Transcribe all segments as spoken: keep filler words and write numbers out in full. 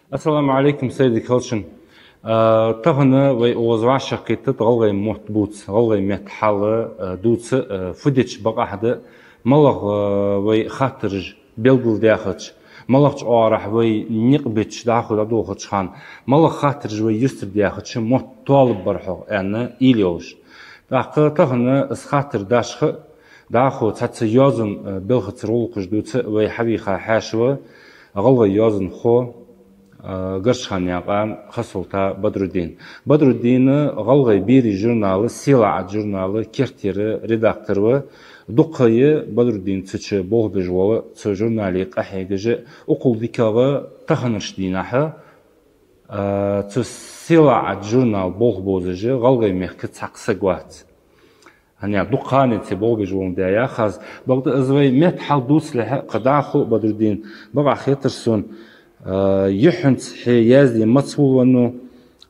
Ассаламу Ӏалайкум, сайре дика хийла шун. А, тахан вай укхаза вӀашагӀкхийттад гӀалгӀай мотт бувца, гӀалгӀай метта хьал, а, дувца, а, фу дича бакъахьа да, малагӀа, а, вай хаттараш белгалдаьхача, малагӀча оагӀорахьа вай никъ бича дӀахо дӀадолхача хана, малагӀа хаттараш вай юстардаьхача мотт тоалургбар-хьогӀ аьнна уйла йолаш. ТӀаккха тахан из хаттар дашха, дӀахо цхьацца йоазон, а, белхацара гӀулакхаш дувца вай хьавийха хьаьша ва, гӀалгӀай йоазонхо, а, Гаршханаькъан Хасулта Бадрудин. Бадрудин гӀалгӀай берий журнала, «СелаӀад» журнала керттера редактор ва. Дукха ха я Бадрудин цу чу болх беш вола, цу журнале къахьегаш. Укхул дикагӀа таханарча дийнахьа, а, цу «СелаӀад» журнала болх бовзаш гӀалгӀай мехка цхьаккха саг вац. ХӀана аьлча дукха хана цига болх беш вола даь яхаз, бакъда из вай метта хьал дувцалехьа, кхы дӀахо а, Бадрудин, бакъахьа хетар сона, а, юххьанца хье язде маца волавеннав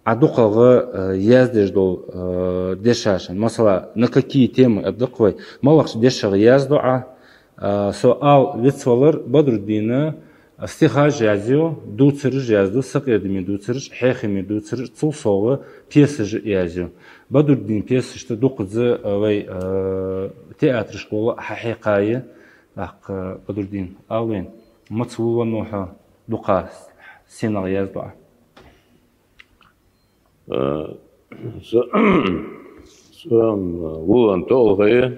Ӏа дукхагӀа, а, яздеш дола, а, дешаш. Масала, на какие темы аргда-кх вай, малагӀча дешах яздо Ӏа, а, со ала вицвалар, Бадрудина стихаш язъю, дувцараш язду, сакъердаме дувцараш, хьехаме дувцараш, цул совгӀа пьесаш язъю. Бадрудина пьесашта дукхаза, а, вай, а, театрашка гӀолла хьахьекха я. ТӀаккха, Бадрудин, ала вайна, маца волавеннав хьо, дукха сенах яздо Ӏа? Э, со, со, м, волавенна тоъал ха я.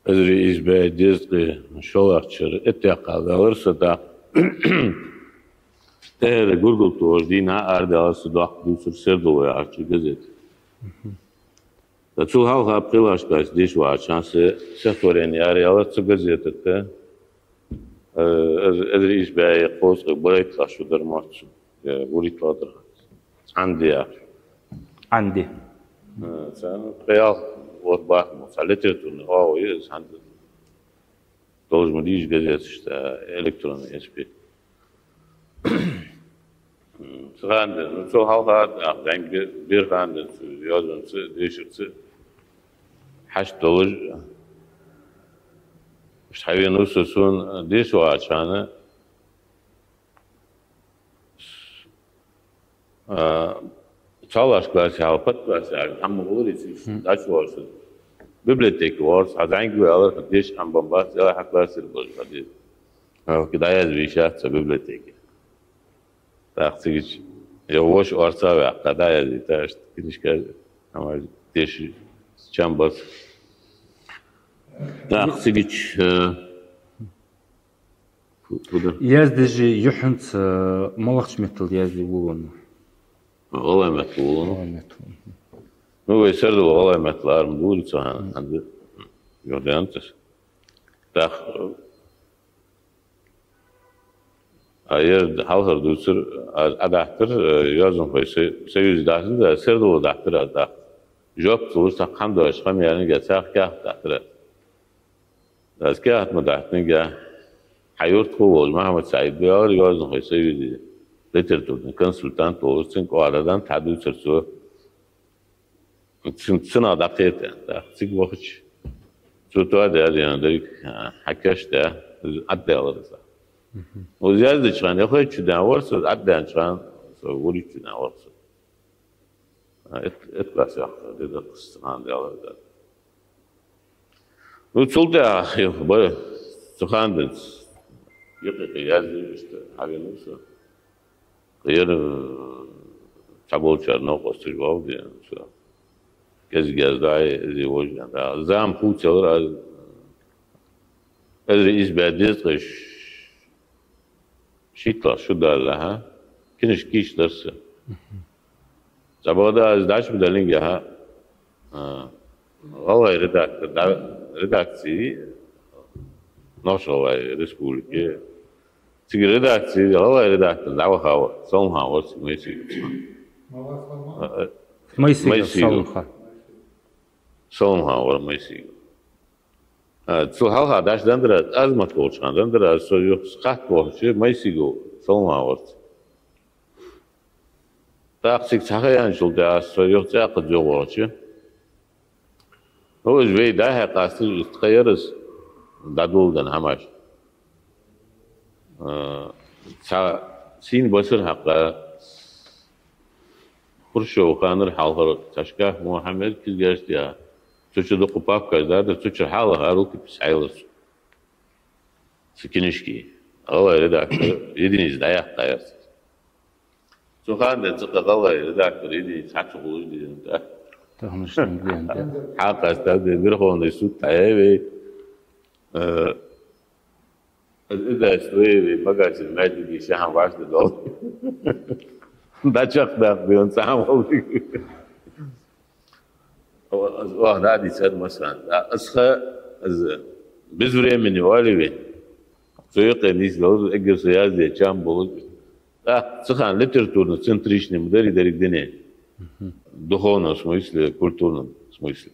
Эзар ийс бӀаь дезткъеи шоллагӀча шера эттехкъа далар са тӀаккха. ТӀехьара гургал тохаш дийнахьа арадаьлар са доккха дувцар «Сердало» яхача газета. Ткъа цул хьалха пхелагӀча классе деша вагӀача хана са стихотворени араялар цу газета тӀа. Э, эз-, эзар ийс бӀаь кхузткъеи барайттлагӀа шу дар мотт сона. Э, вурийтлагӀа дар. «Цхьан ди» яхаш. «Цхьан ди». Э, цхьан пхи-ялх оагӀув бахьан, цхьа литературни оагӀув я из, цхьан ди. Долаш ма дий уж газеташ тӀа электронни аспект. Цу хана денз, ну, цул хьалха а, а, зӀамига бер хана денз, йоазонца, дешарца хьашт долаш, иштта хьавенав со, сона деша вагӀача хана, а, цхьоалагӀча классе хьалха, подклассе хьалха, хӀама гӀолла цига дӀачувоагӀаш. Библиотеке воагӀар со, хьа зӀамига ва аьлар, хьа деша Ӏомабенна бац, аьлар, хьа классера болаш хьа деша. Хьалха дӀаязъе йиш яц цу библиотеке. ТӀаккха цигача, е воша орцагӀа ваьккха, дӀаяздита, иштта книжка, хӀама деша чам бац. ТӀаккха цигача, э, фу, фу дар? Яздеш юххьанца, э, малагӀча меттала язде волавеннав? ГӀалгӀай меттала волавеннав. ГӀалгӀай меттала. Ну, вай «Сердало» гӀалгӀай меттала ара ма дий цу хана, хӀанз юхаденад из. ТӀаккха, а, ер хьалхара дувцар, а, Ӏа дахьийтар, э, йоазонхой со-, союзе дахьийтар, «Сердало» дахьийтар аз тӀаккха. Жоп ца луш, цхьаккха хӀама доацаш хӀама яьннай, цхьа каьхат дахьийтар аз. Аз каьхат ма дахьийтинга, хьа юртахо волча Махьмад-СаӀида аьлар, йоазонхой союзе литературни консультант волаш, цунга оагӀув дӀаденнад, хьадувцар цо. Цун-, цунах дӀакхета, тӀаккха цига вахача, цо тоадаьд, аьнна, деррига хьакийчдаь, Ӏаддаьлар из. Мгм. Из яздеча хана яхача чу даьнна вар со, Ӏаддаьннача хана со вурийтта чу даьнна вар со. А, итт-, итт класс яхар да, итт класс хана даьлар из. Ну, цул тӀехьагӀа, ба, цу хана денз юкъе-юкъе язде, иштта хьавенав со. Ер, э, цхьаболчар новкъосташ болга, со кӀезига яздой, из вож, да. Зама хувцаялар аз, эзар ийс бӀаь дезткъеи ш-, шийтталагӀа шу даллалехьа, книжка кийчдаьр са. Цхьабакъда аз дӀачу ма даллинге, а, гӀалгӀай редактор, да, редакце, Нохч-ГӀалгӀай Республике, цига редакце, гӀалгӀай редактор дӀаваха вар, Саламха вар цига Майсигов. Э, э, Майсигов Майсигов. Саламха. Саламха вар Майсигов. А, цул хьалха дӀачу деннадар аз, Азамат волча хана деннадар аз, со юха хатта вахача, Майсигов Саламха вар цига. ТӀаккха цига цхьа ха яьнначул тӀехьагӀа со юха цӀаькха а юха вахача. Ну, уж вай дӀа-хьа къаьстта, иштта ха яр из, дӀадоладенна хӀамаш. А, Цхьа сийна басар хьакъ, Хрущёва ханара хьалхара цхьа шкаф мо хьа мел кизгаш тӀа. Цу чу дукха папкаш дар, цу чура хьалха рукопись хьаелар цо. Цу книжки. ГӀалгӀай редактор единица дӀаяккха яр цо. Цу хана денз цу гӀалгӀай редактор единица хьа ца хулаш дезаш да. Тахан уж тенга дезаш да. Хьакъаста да, Верховный суд тӀа вай. Э, Из издательство вай магазин маьждиге шахьан ваш да дол. ДӀачакхдаккха бен цхьан волга. Ва-, ва-, да, дийцад масала. Да, аз ха, аз без времени оал вай. Цу юкъе нийсдалар, эггара со язде чам болаш. Да, цу хана литературно-центричный ма дарий деррига дуне. Мгм. В духовном смысле, культурном смысле.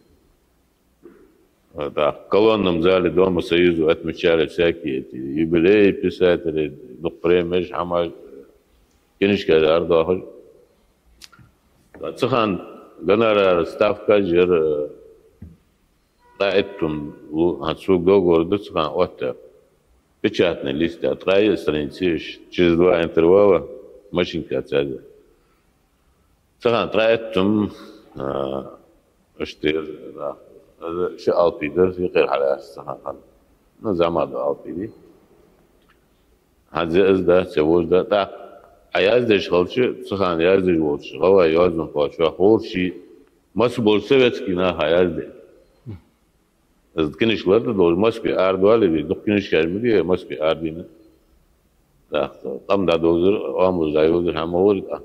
Да, в колонном зале Дома Союзов отмечали всякие эти юбилеи писателей, дукха премеш, хӀамаш, книжкаш арадоахаш. Да, цу хана гонорар ставка яр, э, да, эттум лу, хӀанз цу договор да цу хана оттадаьр. Печатный лист, да, ткъаь страница, через два интервала машинка цаьда. Цу хана ткъаь эттум, а, иштта, да, ши алапи дар, юкъера хьалаьцача цу хана. Ну, зӀамига да алапи ди. ХӀанз из да, цхьа вож да, тӀаккха Ӏа яздеш хилча, цу хана яздеш волча гӀалгӀай йоазонхочоа ховш ший масса болча советски наха яздаьд. Из книжка ларда долаш Москве арадоале, дукха книжкаш ма дий Москве арадийнар. ТӀаккха къам дӀадовзар, оамалаш дӀайовзар, хӀама вар тӀа.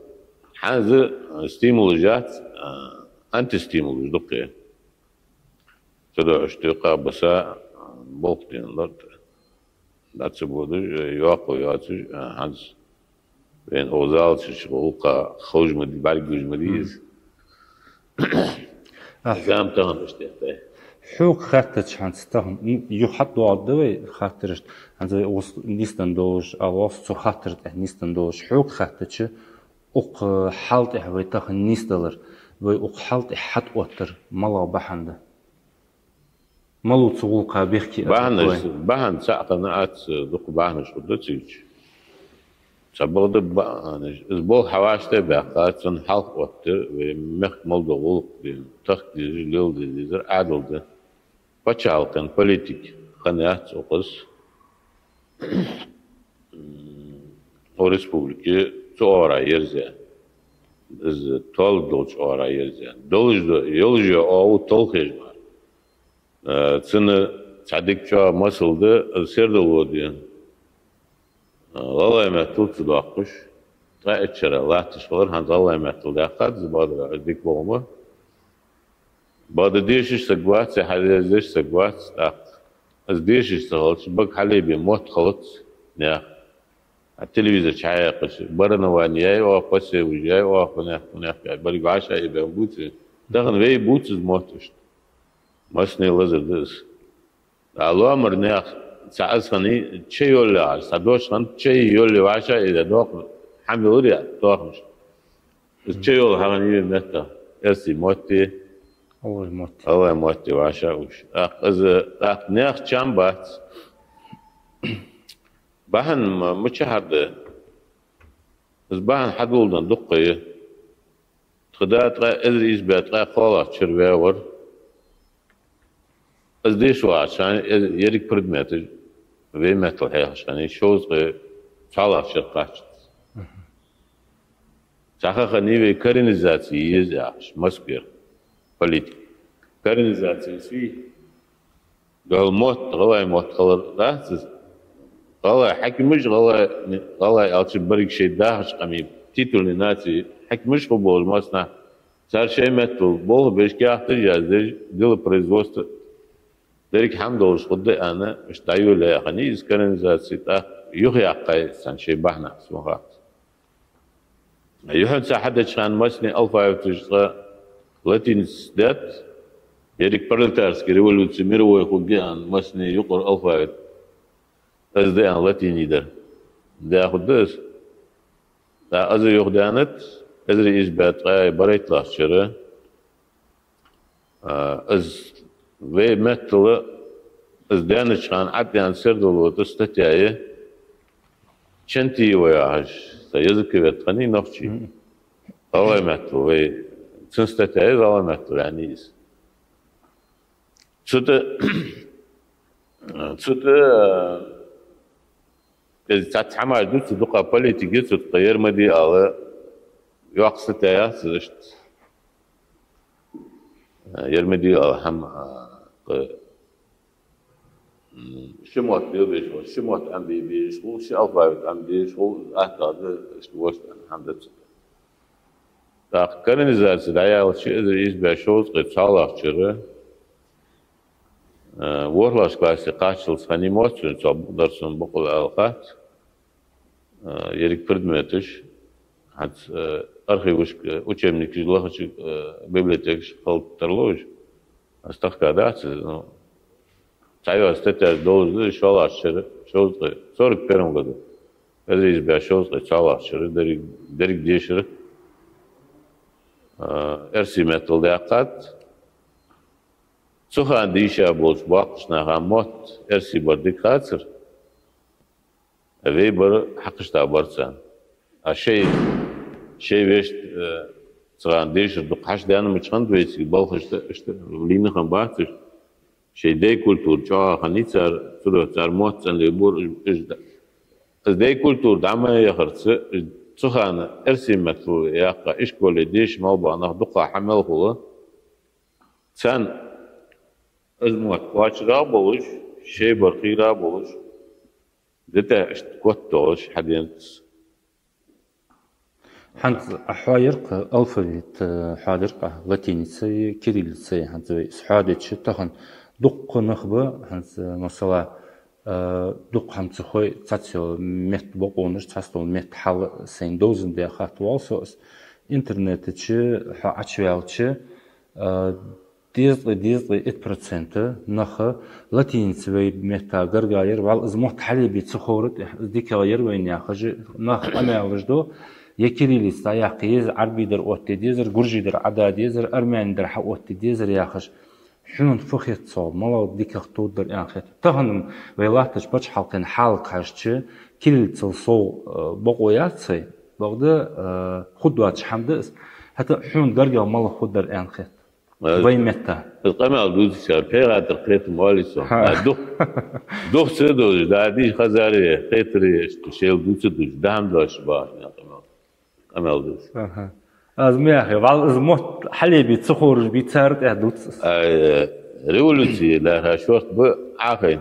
ХӀанз, э, стимулаш яц, э, антистимулаш дукха. Цудухьа уж туькъа баса, э, болх дена ларда. ДӀа ца бодаш, э, йоккха йоацаш, э, хӀанз вайна укх зала чу гӀулакх ховш ма дий, бӀаргагуш ма дий из. Мгм. Ахь зама тахан иштта да. Хьога хаьттача хӀанз тахан, м, юха хьатӀадоагӀаргда вай хаттарашта, хӀанз вай укхаза нийсденна долаш, а, укхаза цу хаттара тӀа нийсденна долаш, хьога хаьттача, укх хьал тӀа вай тахан нийсдалар, вай укх хьал тӀа хьатӀаоттар малагӀа бахьан да? Малув цу гӀулакха бехке а бахьанаш, бахьан цаӀ хана ац, дукха бахьанаш хургда цига. Цхьабакъда бахьанаш, из болх хьавӀашта баьккха, цун хьалха оттар, вай мехка мел дола гӀулакх дий, тахка дезаш, леладе дезар Ӏаьдал да. Паччахьалкхен политика хинна яц укхаза. Укх республике цу оагӀорахьа ерзаяь, из тоалургда долча оагӀорахьа ерзаяь. Долаш да, йолаш я оагӀув толхаеш мара. Э, цунна цхьа дика чӀоагӀа масал да, из Сердало да. Э, гӀалгӀай меттала ца доаккхаш, ткъаь итт шера латташ хилар, хӀанз гӀалгӀай меттала даьккхад из, бакъда дика бохам ба. Бакъда дешаш саг вац, е хьаяздеш саг вац, тӀаккха из дешаш ца хилча, бага хьалебе мотт хилац наьха. А телевизор чу хьаяьккхача, барановани яьй оаха, посеваш яьй оаха, наьха, наьха, берриг вӀашагӀъебаь бувций. Тахан вай бувц из мотт иштта. Массане лазар да из. А лоамара наьха цхьа аз хиннай, чай йолле гӀаш, цхьа дош хиннад, чай йолле вӀашагӀъе доккха хӀама йолар я, тохамаш. Из чай йолла хьахиннай вай метта. Эрсий мотт, гӀалгӀай мотт, гӀалгӀай мотт вӀашагӀуш. ТӀаккха из, тӀаккха наьха чам бац. Бахьан ма-, мичахьара да? Из бахьан хьадоладенна дукха я. Тха да ткъаь эзар ийс бӀаь ткъаь кхоалагӀча шера ваь вар. Из деша вагӀача хана, э, еррига предметаш вай меттала хьехаш хиннай, шовзткъеи цхьоалагӀча шера кхаччалца. Цхьа ха хиннай вай коренизаци е еза яхаш, Москвера политика. Коренизаци сий духьал мотт, гӀалгӀай мотт хилар дац из. ГӀалгӀай хьакимаш, гӀалгӀай, гӀалгӀай аьлча берригаш шоай дахача къамий, титульни наций хьакимаш хургболаш массанахьа, цар шоай меттала болх беш, каьхаташ яздеш, делопроизводство, деррига хӀама долаш хургда аьнна, иштта дӀайолаяь хиннай из коренизаци, тӀаккха юхаяккхай царна шоай бахьанаш, сона хац. Юххьанца хьадеча хана массане алфавиташ цкъа латиницаца даьд, ерриг пролетарский революци мировой хургья аьнна, массане юкъара алфавит из да аьнна латини дар. Даь хургда из? ТӀаккха из юхадаьннад, эзар ийс бӀаь ткъаь барайтталагӀча шера. А, из вай меттала, из даьннача хана Ӏадъян Сердало тӀа статья я. Чантиева яхаш цхьа языковед хиннай нохчий. ГӀалгӀай меттала вай, цун статья я гӀалгӀай меттала яьннай из. Цу тӀа, цу тӀа, э, из цхьацца хӀамаш да, цу дукха политика я, цу тӀа ер ма дий ала, йоккха статья яц из иштта. Э, ер ма дий ала хӀама, э, М, ши мотт белбеш хул, ши мотт Ӏомабе безаш хул, ши алфавит Ӏомабе безаш хул, атта да, иштта вошта хӀама да цу тӀа. ТӀаккха канонизаци дӀаяьлча, эзар ийс бӀаь шовзткъеи цхьоалагӀча шера, э, ворхӀлагӀча классе кхаччалца хиннай мотт сона, цох бакъдар сона бокъонца аьлча хац. Э, еррига предметаш, хӀанз, э, архивашка, э, учебникаш лахача, э, библиотекашка хила тарлу уж. Аз тахка дац из, ну, цхьайола статьяш долаш да, шоллагӀча шера, шовзткъеи, сорок первом году. Эзар ийс бӀаь шовзткъеи цхьоалагӀча шера, деррига, деррига дешар, э, эрсий меттала даьккхад. Цу хана дийша болча боккхийча наха мотт эрсий бар дика хацар. Вай бар хьакхашта бар царна. А шоай, шоай вешта, э, цхьан дешар дукха хьаьшдаьнна мича хиннад вайцига балхашта, иштта лийнна хиннабац уж. Шоай дай культура чӀоагӀа хиннай цар, цудухьа цар мотт цӀена лелабора уж, уж да. Из дай культура дӀа ма яхарца, уж цу хана эрсий меттала яьккха ишколе деша мел бола нах дукха хьа мел хул. Царна из мотт кхоачара болаш, шоай бар кхийра болаш, дитта иштта котдоалаш хьаденад из. ХӀанз Ӏа хьоаяьр-кх алфавит, э, хьоадаьр-кх Ӏа латиницеи кириллицеи, хӀанз вай из хьоадича тахан дуккха нах ба, хӀанз, э, масала, э, дукха хӀама ца хой, цхьацца йола метта бокъонаш, цхьацца йола метта хьал сайна довзандаь хатта воал со из. Интернета чу хьо Ӏочуваьлча, э, дезткъеи, дезткъеи итт процент наха латиница вай метта гарга яр, валлахӀи, из мотт хьалебе ца ховра тӀехьа, из дикагӀа яр вайна яхаш, нах къамаьлаш ду, е кириллица дӀаяккха еза, Ӏарбий дар оттаде дезар, гуржий дар Ӏода дезар, армяний дар хьаоттаде дезар яхаш. Хьона фу хет цох, малагӀа дикагӀа товргдар аьнна хет? Тахан вай латтача паччахьалкхен хьалага хьежача, кириллицал сов, э, бокъо яц сай, бакъда, э, хургдоацаш хӀама да из. ХӀаьта хьона гаргагӀа малагӀа хургдар аьнна хет? Э, вай метта. Из къамаьл дувцачар пайхатар кхетам оалий цо. ХӀа. А, дух-, духхьал ца дувцаш, да, дийша хазаре, кхетаре, иштта шоайла дувца дувцаш, да хӀама доацаш бахаш, къамаьл. Къамаьл дувц. Аха. Аз ма яхий, валлахӀи, из мотт хьалебе ца ховраш бий цар тӀехьа дувц. Ай, э, революци лаьрхӀа шортта ба Ӏохайна.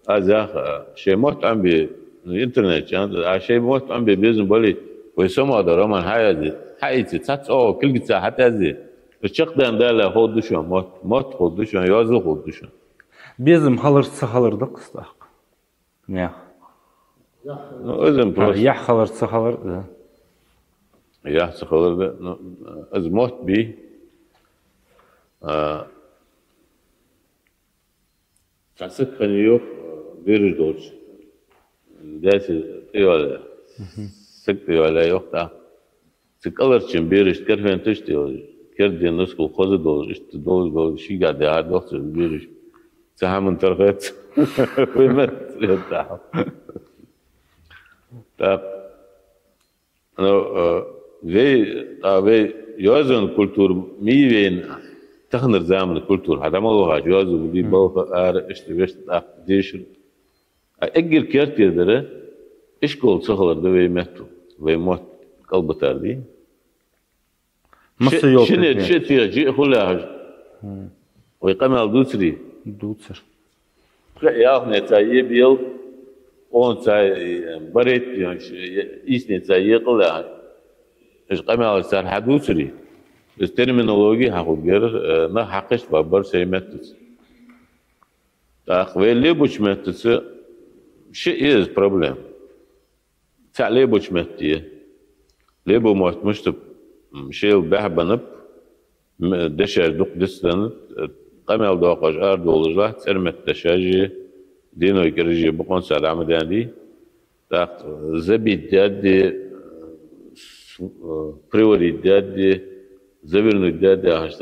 Аз яхар, шоай мотт Ӏомабе, ну, интернет чу, а шоай мотт Ӏомабе безам бале, вай сомадар роман хьаязде, хьаийце, цхьацца оагӀув кулгаца хьатӀаязде. Из чакхдаьнна дале ховргда шоана мотт, мотт ховргда шоана, йоазув ховргда шоана. Безам хилар, ца хилар да-кх из тӀаккха. Наьха. Ну, из-м просто. Яхь хилар, ца хилар, да. Яхь ца хилар, да. Ну, из мотт бий. А, цхьа саг хиннай йоах, бераш долча даьца тӀайоалаяь. Мгм. Саг тӀайоалаяь йоах тӀаккха. Цу кӀалхарча берашта керфенташ тӀайоалаяь, керда денна нускал хоза долаш, иштта долаш, долаш, шийгахьа даьхьар йоах цу бераша. Цу хӀаман тара хет. Вай метта цӀе тӀа. Так. Ну, э, вай, а вай йоазон культура ма йий вайна, таханара заман культура, хьа дӀа мел вахача йоазув бий, мгм, балха, ара, иштта вешта тӀаккха дешар. А эггара керттера дар, ишкол ца хилар да вай меттала, вай мотт кӀалбитар дий. Масса йола предмет. Ши-, шинне шиъ техача жиъ хул яхаш. Хм. Вай къамаьл дувцарий? Дувцар. Ялханеца е бел, онца, э, барайтта, э, ийсанеца е къал яхаш. Уж къамаьлаш цар хьадувцарий? Из терминологи хьахургьяр, э, нах хьакхашта баргбар сай меттаца. ТӀаккха вай лебуча меттаца шиъ я из проблема. Цхьаъ лебуча метта я. Лебу мотт мишта, м, шоайла бӀехбеннаб, м, дешаш дукха дицденнад, э, къамаьл доаккхаш арадовлаш латт, цӀерметта дешаш а, деной кӀираш а бокъонца дӀа ма даьннадий. ТӀаккха забить даьдий, с-, э, приварить даьдий, завернуть даьдий яхаш,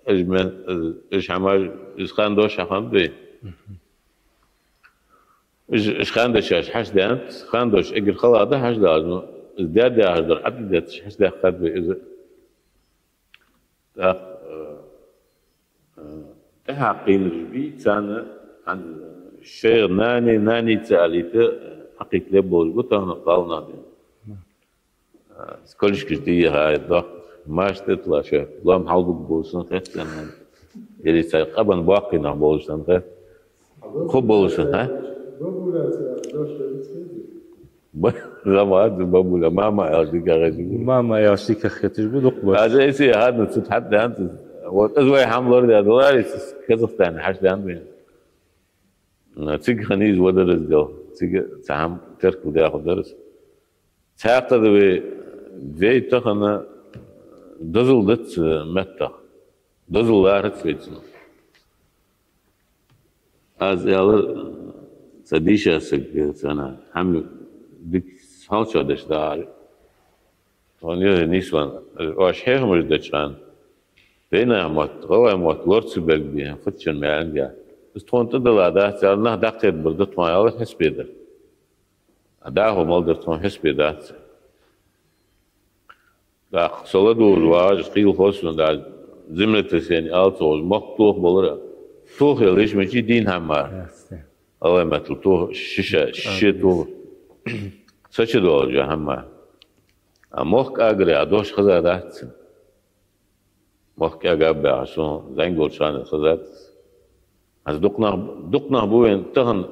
уж мен-, э, уж хӀамаш, из хандош хьахиннад вай. Мгм. Уж, уж хандашаш хьачудаьннад, хандош эггара хала да хьачудаьннад, ну, из даьр-даьхар дар хьатӀадетташ хьачудаьхкад вай из. ТӀаккха, э, э, тӀехьа кхийнараш бий, царна хӀанз шоай нани, наница алийта, э, хьакхийттале болаш ба тахан кхалнах ден. Э, колешкаш тӀа яхай, доккха маьш тӀа тилла шоай лоам хьалбуг болаш санна хет царна. Или цар къабан боккхий нах болаш санна хет. Кхо болаш санна, хӀа? Ба-, гӀама ад бабуля, мама аьлча дикагӀа хеташ ба. Мама аьлча дикагӀа хеташ ба, дукха ба. Аз эссе хӀанз цу тӀа хьатӀадаьннад. Вот из вай хӀама лорадаь даларе, Казахстане хьачудаьннад вайна. Цига хиннай из ва дар из дел. Цига цхьа хӀама теркалдаь хургдар из. Цхьаькха да вай, вай тахан дозал дац меттах. Дозал лаьрхӀац вай цунах. Аз аьлар, цхьа дийша саг царна хӀама дика хьалчадеш дагӀар. Тхона юхе нийсвенна, оаш хьехамаш деча хана, вайнаьха мотт, гӀалгӀай мотт лора ца бергбий, фу чун маьлан я. Из тхона тӀадилла дац, аьлар, нах дӀакхетабар да тхона, аьлар, хьесапе дар. А дӀахо мел дар тхона хьесапе дац. ТӀаккха со ладувгӀаш вагӀаш, хийла хоза сона дац, землетрясение ала ца ховш, мохк тохабалар. Тоха яллалца мичай дийна хӀама мара. Ясно. ГӀалгӀай меттала тоха, шиша, шиша тоха. Са чу долаш хӀама. А мохк кӀагаре а дош хезадац цунна. Мохк кӀаьга баьхаш, сона зӀамига волча хана хезад. Аз дукха нах, дукха нах ба вайна тахан,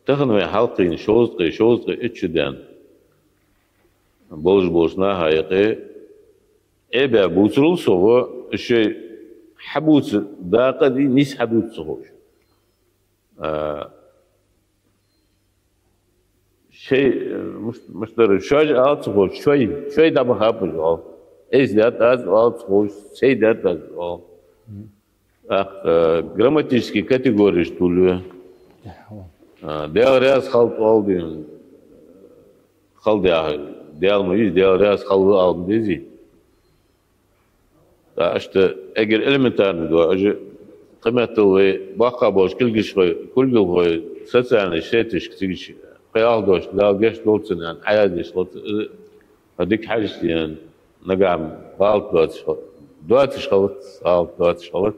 тахан вай хьалкхийна шовзткъеи, шовзткъеи итт шу даьнна. Болаш болча наха юкъе Ӏебаь бувцарал согӀа, шоай хьабувца дакъа а дий, нийса хьадувца ца ховш. А, шоай, э, муш-, муштара шоаш ала ца ховш, шоай, шоай дӀабахаб уж оал. Эс даьд аз ала ца ховш, сай даьд аз оал. ТӀаккха, э, грамматически категореш туллу. А, Даьла раьза хилда оал дийна. Хилда яхар, Даьла ма вий из, Даьла раьза хилва ала ма дезий. ТӀаккха иштта эггара элементарни да, уж кхыметтел вай боккха болча кулгалхой, кулгалхой социальни сеташка цига кхы ялх дош, Дала гешт долда царна, аьнна, хьаяздеш хилац, э, дика хьажача, нагахь гӀалат доацаш хил-, доацаш хилац, гӀалат доацаш хилац.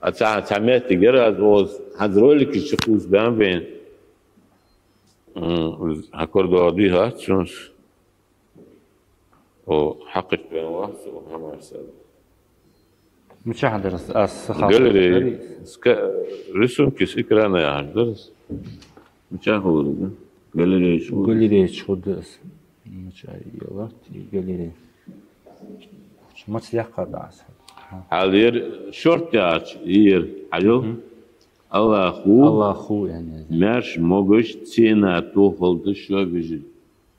А цхьа, цхьа моттиг яр аз, оз хӀанз роликаш чукхувсабаьннаб вайна. М, хьа корадоагӀа дий хӀац шоана. О, хьакхача вена вац, о, хӀамаш сел. Мичахьа дар из? Аз са хал Галерея. Ска-, рисунки с экрана яхаш дар из. Мичахьа хул из? Галерея чу хул. Галерея чу хул из. Мичахьа яла, ти галерея. Маца яккха да аз. Хьал ер шорт яхача, ер хьажал. Мгм. Аллахӏо. Аллахӏо, яни. Маьрша, могаш, цена тохалда шо, вежарий.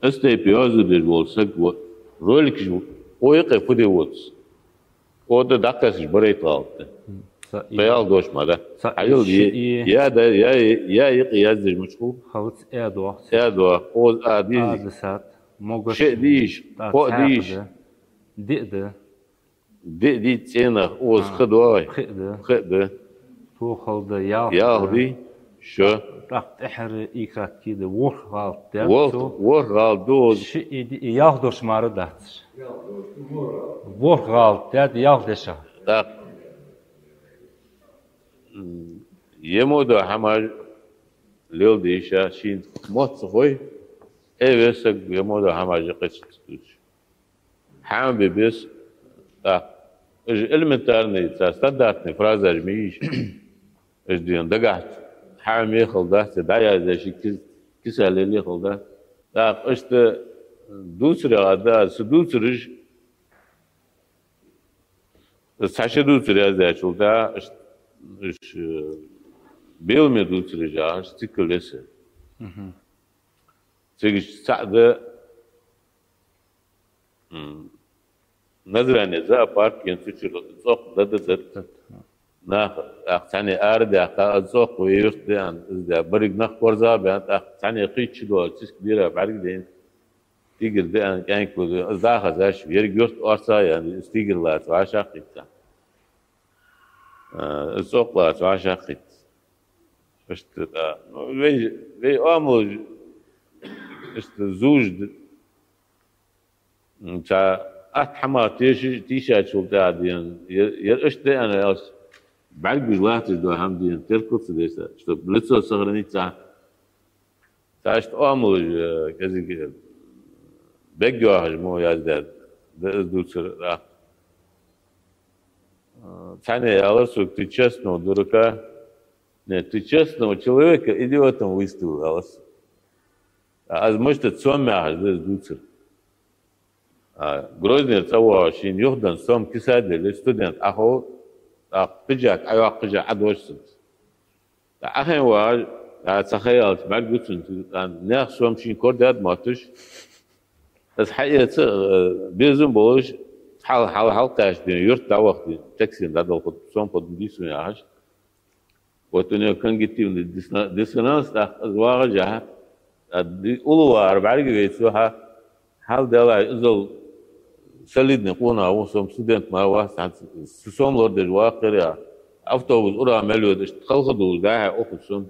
Из тайпа йоазув деш вола саг ва, роликаш ва, о юкъе фу де воц. О да дӀакхаьчача барайта гӀалат да. Са и. Тхоай гӀалат дош ма да. Са и. Хьажал ши е, и. Я да, я, я юкъе яздеш мича хул? Хьалац э доагӀа. Э доагӀа. Оз а дийзи. А да сат. Могаш. Ши дийш. Та кхо цхьаькха дийш. Да. Диъ да. Диъ дий цӀенах, оз а, ха доагӀий? Хи да. Хи да. Тохалда, ялх да. Ялх дий? Шо. ТӀаккха тӀехьара и как кида, ворхӀ гӀалат да. ВорхӀ, цо. ВорхӀ гӀалат да оз. Ши и ди-, и ялх дош мара дац. ВорхӀ гӀалат да, ялх дешах. ТӀаккха. М, е мо дола хӀамаш леладе йиш я, шийна мотт ца хой, э, весаг е мо дола хӀамаш кхача ца дувцаш. Хьаьма бе беза, тӀаккха. Уж элементарни, цхьа стандартни фразаш ма йий уж. Уж дийна дагахь хьаьма мехал дац, дӀаяздаь ши кис-, киса лелехал дац. ТӀаккха иштта дувцарех а да, са дувцараш, цхьа ши дувцар яздаьчул тӀехьагӀа, иштта, уж, э, беламе дувцараш а, уж цикл леса. Мгм. Цига цхьаъ да, м, Назране зоопарк я, цу чура цӀокъ да, да, да, да. Нах, тӀаккха цхьанне арадаьккха, из цӀокъ вай юрта деана, из да, берриг нах корзагӀбаьнна, тӀаккха цхьанне кхыча чу доагӀа, циска дера бӀаргадайна, тигр деана, кӀаьнк ва, из дӀахазаш, ерриг юрт орцагӀа яьнна, из тигр лаца вӀашагӀкхийтта. А, из цӀокъ лаца вӀашагӀкхийтта. Иштта, да. Ну, вай, вай оамалаш, иштта зувш да. М, цхьа атта хӀамах тешаш, тийшачул тӀехьа дена. Ер, ер иштта да аьнна аьлча, бӀаргагуш латташ дола хӀама дена, теркал ца деш, чтоб лицо сохранить цхьа. Цхьа иштта оамалаш, э, кӀезига, э, бегйоахаш мо яздаьд, да из дувцар а. Э, цхьанне аьлар сога: «Ты честного дурака, нет, ты честного человека идиотом выставил», аьлар сога. А аз мишта сом яхаш да из дувцар. А, Грозныйра цӀавоагӀаш шийна юхаденна сом киса деле, студент Ӏохов, тӀаккха пиджак Ӏойоаккхаш Ӏодош цунца. ТӀаккха Ӏохайна вагӀаш, а, цхьа ха яьлча, бӀаргагу цунна, а, наьха сом шийна корадаьд мотташ. Из хьаэца, а, безам болаш, хьал-, хьал-, хьалкхаьчача дена, юрта дӀавахийта, таксена дӀадала хургда, сом хургда сона яхаш. Вот у него когнитивный дисна-, диссонанс, тӀаккха из вагӀаш а, а, ди-, уллув вар бӀаргавайча, хьа, хьал дала, иззал солидный къонах ва со, студент мара вац, хьа, са сом лорадеш ваккхар а, автобус ура мел йодаш, халха долаш дӀа-хьа ухаш сона,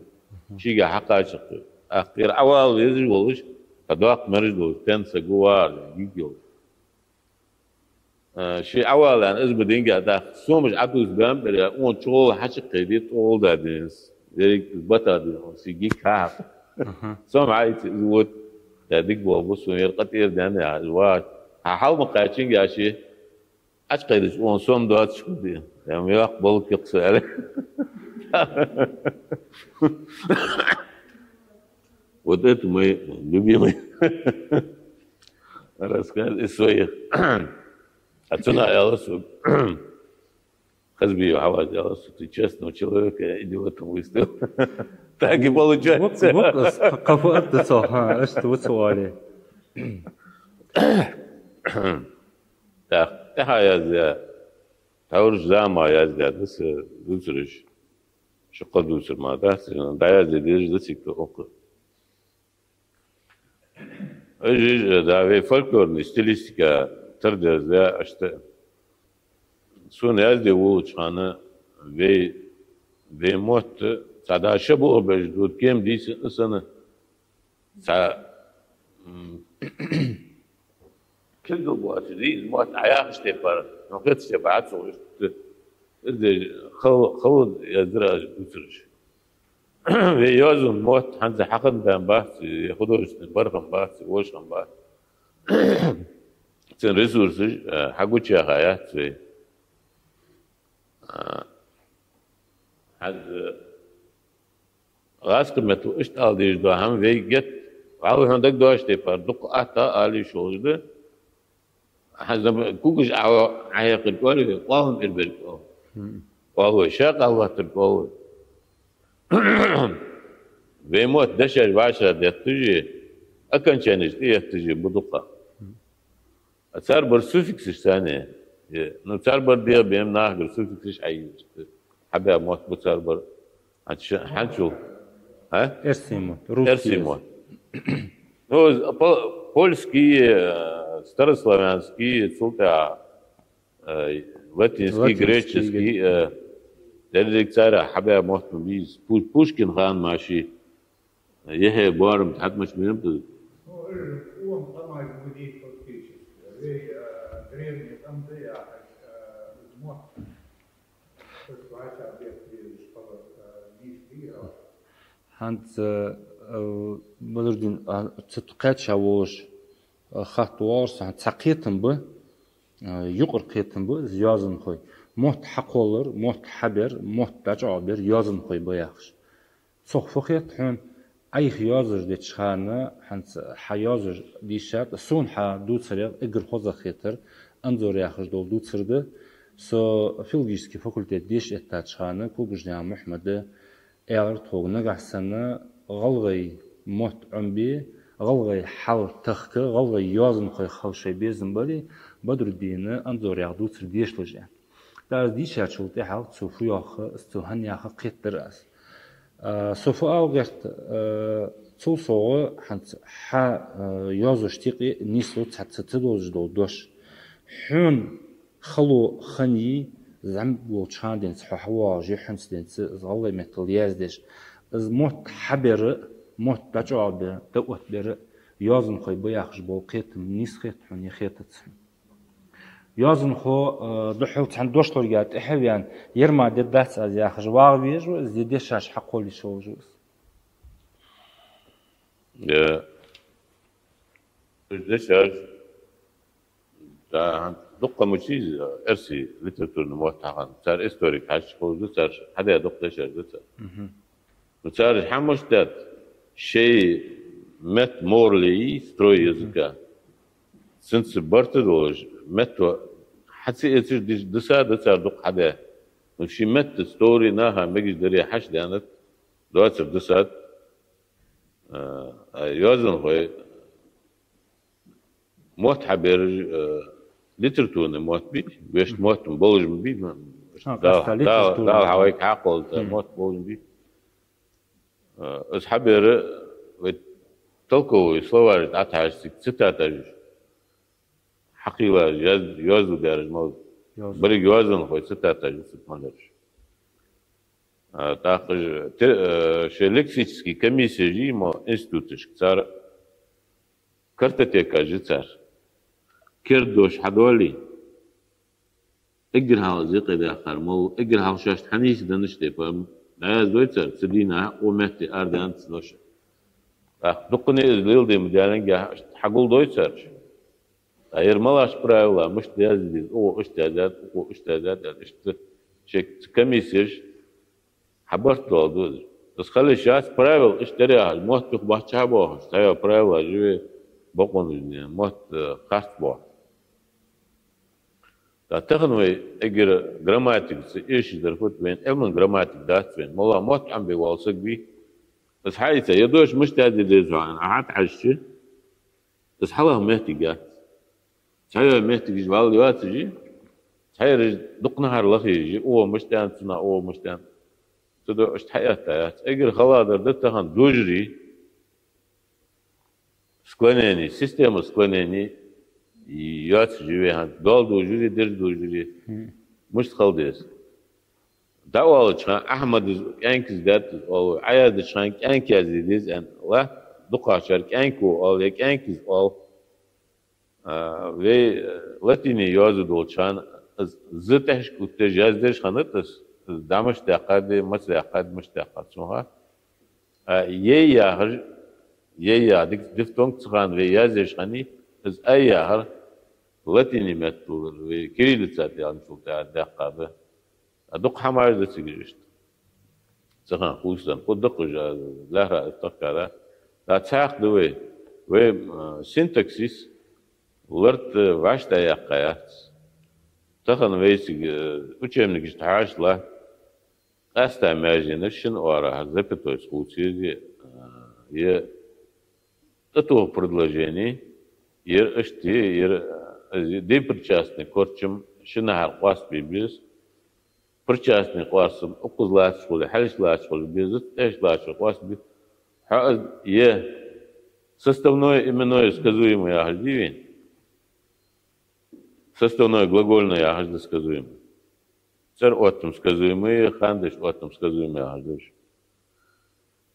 шийга хьакхачаргда. ТӀаккха тӀера Ӏовала везаш волаш, тха доккха мераж долаш, пенсия гу вар, гиг йолаш. Э, ше Ӏовала аьнна, из ма динга а тӀаккха. Сомаш Ӏодувца баьннаб, берригаш, укхун чугӀолла хьачукхайдий, тӀагӀолла да динс. Ерриг из бата дин, он си гик хьа. Аха. Сом Ӏайца из вот, да диг болх ба сона, ер къа тӀера даьнна, я, из ва. Хьа хьал ма кхаьчинга а ше. Ӏочукхайдача, укхун сом доацаш хургдий. Я, ма йоккха болх я-кх са, аьле. Вот это мой любимый рассказ из своих. А цунах аьлар сога: «Хазбиев Хьаваз, аьлар сога, ты честного человека идиотом выставил». Так и получается. Вок, вок, с-, ка-, кафа атта цо, ха, иштта ва цо оале. Так, тӀехьа яздаь, тхьовра зама яздаь да са дувцараш. Ши-кхо дувцар мара дац, дӀаязде дезаш да цига тхо укхаза. Уж, уж, да, вай фольклорни стилистика тара деза, да, иштта. Сона язде волча хана вай, вай мотт, цхьа да ша бух беш ду, кема дийца а санна, цхьа, м, кулгал боацаш дий из мотт, Ӏа яхача тайпара, ну, кхетача тайпара Ӏа ца гуш, из деш хала, хала яздаьр аз дувцараш. Вай йоазон мотт хӀанз хьахинна бац, е художественный бархӀ бац, е вож хӀама бац. Цун ресурсаш, э, хьагучаяьха яц вай. Э, хӀанз, э, гӀазкхий меттала иштта ала дезаш дола хӀама вай геттара, валлахӀи, хьона дагадоагӀача тайпара, дукха атта ала йиш йолаш да. ХӀанз наб-, кулгаш Ӏо-, Ӏохьекхарг оалий вай, къоалам эр берг оал. Мгм. Оал вай, шакъа латтарг оал вай. Вай мотт дешаш вӀашагӀдетташ а, окончанеш тӀаетташ а ба дукха. Мгм. А цар бар суффиксаш санна, е, ну, цар бар дегӀабе-м нахагара суффиксаш хьаийцаш. Хьабаь мотт ба цар бар. ХӀанз ш-, хӀанзчул. А? Эрсий мотт, русский. Эрсий мотт. Ну, по-, польский, э, старославянский, цул тӀехьа, э, латинский, латинский, греческий, э, деррига цар хьабаь мотт ма бий из. Пу-, Пушкина хана мара ший, э, яхье боарам тӀа хьатӀамаш мара ма ду. Ну, э, он тамаш ма дий фактически. Вай, э, древний там да яхаш, э, мотт. ХӀанз, э, Бадрудин, а, цу тӀа кхаьча волаш, э, хатта воагӀаш санна, цхьа кхетам ба, э, юкъара кхетам ба из йоазонхой. Мотт хьакхоллар, мотт хьабер, мотт дӀачӀоагӀбер йоазонхой ба яхаш. Цох фу хет хьона, Ӏайха йоазаш деча хана, хӀанз хьа йоазаш дийшад, сона хьа дувцарех эггара хоза хетар Анзор яхаш дола дувцар да. Со филологический факультет деша эттача хана Кулгашдаьна Мухьмада аьлар тхога: нагахьа санна гӀалгӀай мотт Ӏомабе, гӀалгӀай хьал тахка, гӀалгӀай йоазонхой хила шоай безам бале, Бадруддина Анзор яха дувцар дешалаш, аьнна. ТӀаккха аз дийшачул тӀехьагӀа цо фу йоах, цо хӀана яха кхетадар аз. А, со фу ала гӀерт, а, цул совгӀа хӀанз хьа, а, йоазошта юкъе нийслу цхьацца ца дозаш дола дош. Хьона хало хиннай, зӀамига волча хана денз хьо хьавоагӀаш, юххьанца денз из гӀалгӀай меттала яздеш, Из мотт хьабер, мотт дӀачӀоагӀбе, дӀаоттабер йоазонхой ба яхаш бола кхетам нийса хет хьона е хетац хьона? Йоазонхо, э, духхьал цхьан дошлорга тӀехьа а вена, ер мара дергдац аз яхаш вагӀа везаш ва из, е дешаш хьакхоллаш волаш ва из? Э, уж дешаш, да, дукха мучиз эрсий литературни мотт хьахинна. Цар историк хьаьшача ховш да, цар хьадаь дукха дешаш да цар. Ну, цар хьамаш даьд, шоай метта морале, строй языка. Цунца барт долаш, метто хьа ца эцаш дис-, дисад цар дукха хьадаь. Ну, ший метта стори наха мегаш даре хьаьшдаьннад, доацар дисад. А, а йоазонхой мотт хьабераш, э, литературни мотт бий, вешта мотт болаш ма бий, ма, Ха, Дала, къаьстта Дала, литературни Дала мотт. Хьавайга хьакхоллаш Мгм. мотт болаш ма бий. Э, из хьабер, вай толковый словарь дӀатӀахьежача, цитаташ хьакхийлаш, яз-, йоазув бераш мел. Йоазув. Берригаш йоазонхой цитаташ цига ма дараш. А, тӀаккха уж те-, э, шоай лексически комиссеш йий мо институташка, цар картотекаш я цар. Керда дош хьадоале, эггара хьалха из юкъе даьккхар мел, эггара хьалха шоашта хьанийсденнаш тӀа, дӀаяздой цар, цу дийнахьа укх метте арадаьннад цу доша. ТӀаккха дуккхане из леладе ма даьннадий, хьагулдой цар. ТӀаккха ер малаш правила, мишта язде деза, укхо иштта яздаьд, укхо иштта яздаьд, аьнна, иштта шоай цу комиссеш хьабарт доаладу из. Из хила йиш яц, правила иштта дар яхаш, мотт юхабахача хьабоахаш, цхьайола правилаш я вай бокъонаш дин, мотт, э, харц боахаш. ТӀаккха тахан вай эггара грамматикаца эшаш дар фуд вайна, Ӏилман грамматика дац вайна. МоллагӀа мотт Ӏомабе вола саг вий, из хьаийца, ер дош мишта язде деза хьона, Ӏа хьатӀахьежача, из хьалха моттиг яц. Цхьайола моттигаш вӀалла йоацаш я, цхьайолаш дукха нахьара лаха езаш я, укхо мишта аьннад цунах, укхо мишта аьннад. Цудухьа иштта хьаэтта яц. Эггара халагӀдар да тахан дожарий, склонений, система склонений йоацаш я вай хӀанз. Доал дожарий, дерза дожарий. Мгм. Мишта хила деза? ДӀаоалача хана Ахьмада из кӀаьнк из даьд из оал, Ӏа яздеча хана кӀаьнк язде деза аьнна, латта дукхагӀчар кӀаьнк ва оал, е кӀаьнк из оал. А, вай, э, латине йоазув долча хана, з-, з тӀехьашка оттадеш, яздеш хиннад из, из дӀа мишта даьккхад, маца даьккхад, мишта даьккхад цунах. А, ей яхаш, ей яха диф-, дифтонг цу хана вай яздеш хиннай, из ай яхар латине меттала, вай кириллица тӀа яьлчул тӀехьа даьккхад. А дукха хӀамаш да цига иштта. Цу хана кхувсам, кху даккхажа лаьрхӀа тахкара. ТӀаккха цхьаькха да вай. Вай, а, синтаксис лард, а, вӀаштӀехьаяьккха яц. Тахан вайцига, а, учебникашта хьежача латт, къаьстта маьженаш шин оагӀорахьара запятойца хувца еза, а, е тӀатоха предложени, ер иштта, ер, а, депричастный корчам шиннахьара къоастабе беза, причастный къоастам укхаза латташ хуле, хьалхашка латташ хуле беза, тӀехьашка латташ хуле къоастабе. Хьа, е составное именное сказуемое яхаш дий вайна? Составное глагольное яхаш да сказуемое. ЦӀера оттам сказуемое, хандеш оттам сказуемое яхаш да уж.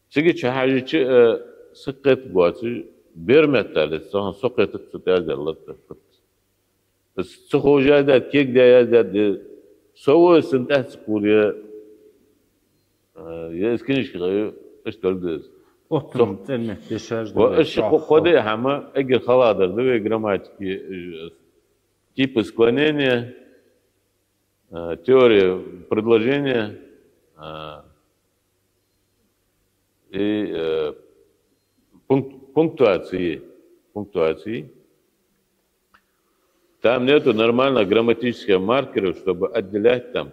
Цига чу хьежача, э, са кхетаргвоацаш, бер меттала, цхьан со кхетаргвоацаш, цу тӀа яздаьр латта. Из ца ховш яздаьд, кегадаь яздаьд, де, со вой, сона тӀехьа ца кхувр, е, э, е из книжка гӀайю, иштта да из. Оттам цӀерметта дешаш да. Ва из ши кхо-, кхо-, кхо-, ди хӀама, эггара халагӀдар да вай грамматике, э, типы склонения, э, теория предложения, э, и, э, пункт-, пунктуации, пунктуации. Там нету нормальных грамматических маркеров, чтобы отделять там.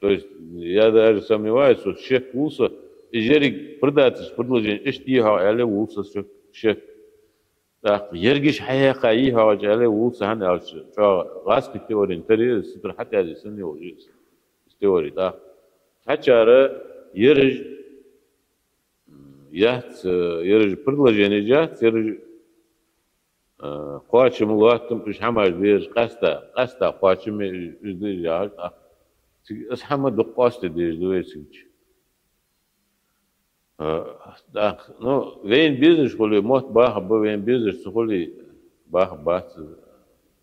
То есть я даже сомневаюсь, вот шек вулса, и жерик предацеш предложени иштта йихьо аьле вулса шек, шек. ТӀаккха ергиш хьаяьккха йихьо аьле вулса хӀана аьлча, чӀоагӀа гӀазкхий теорена тара я из, сутара хьатӀаязде санна йолаш я из теори. ТӀаккха цхьачара ераш яц, э, ераш предложенеш яц, ераш, э, кхоачам, лоаттам, уж хӀамаш да ераш, къаьстта, къаьстта кхоачам я уж, уж да уж яхаш, а, цига из хӀама дукха къоастаде дезаш да вай цига чу. А, так, ну, вайна безаш хуле, мотт баха ба, вайна безаш ца хуле, баха бац,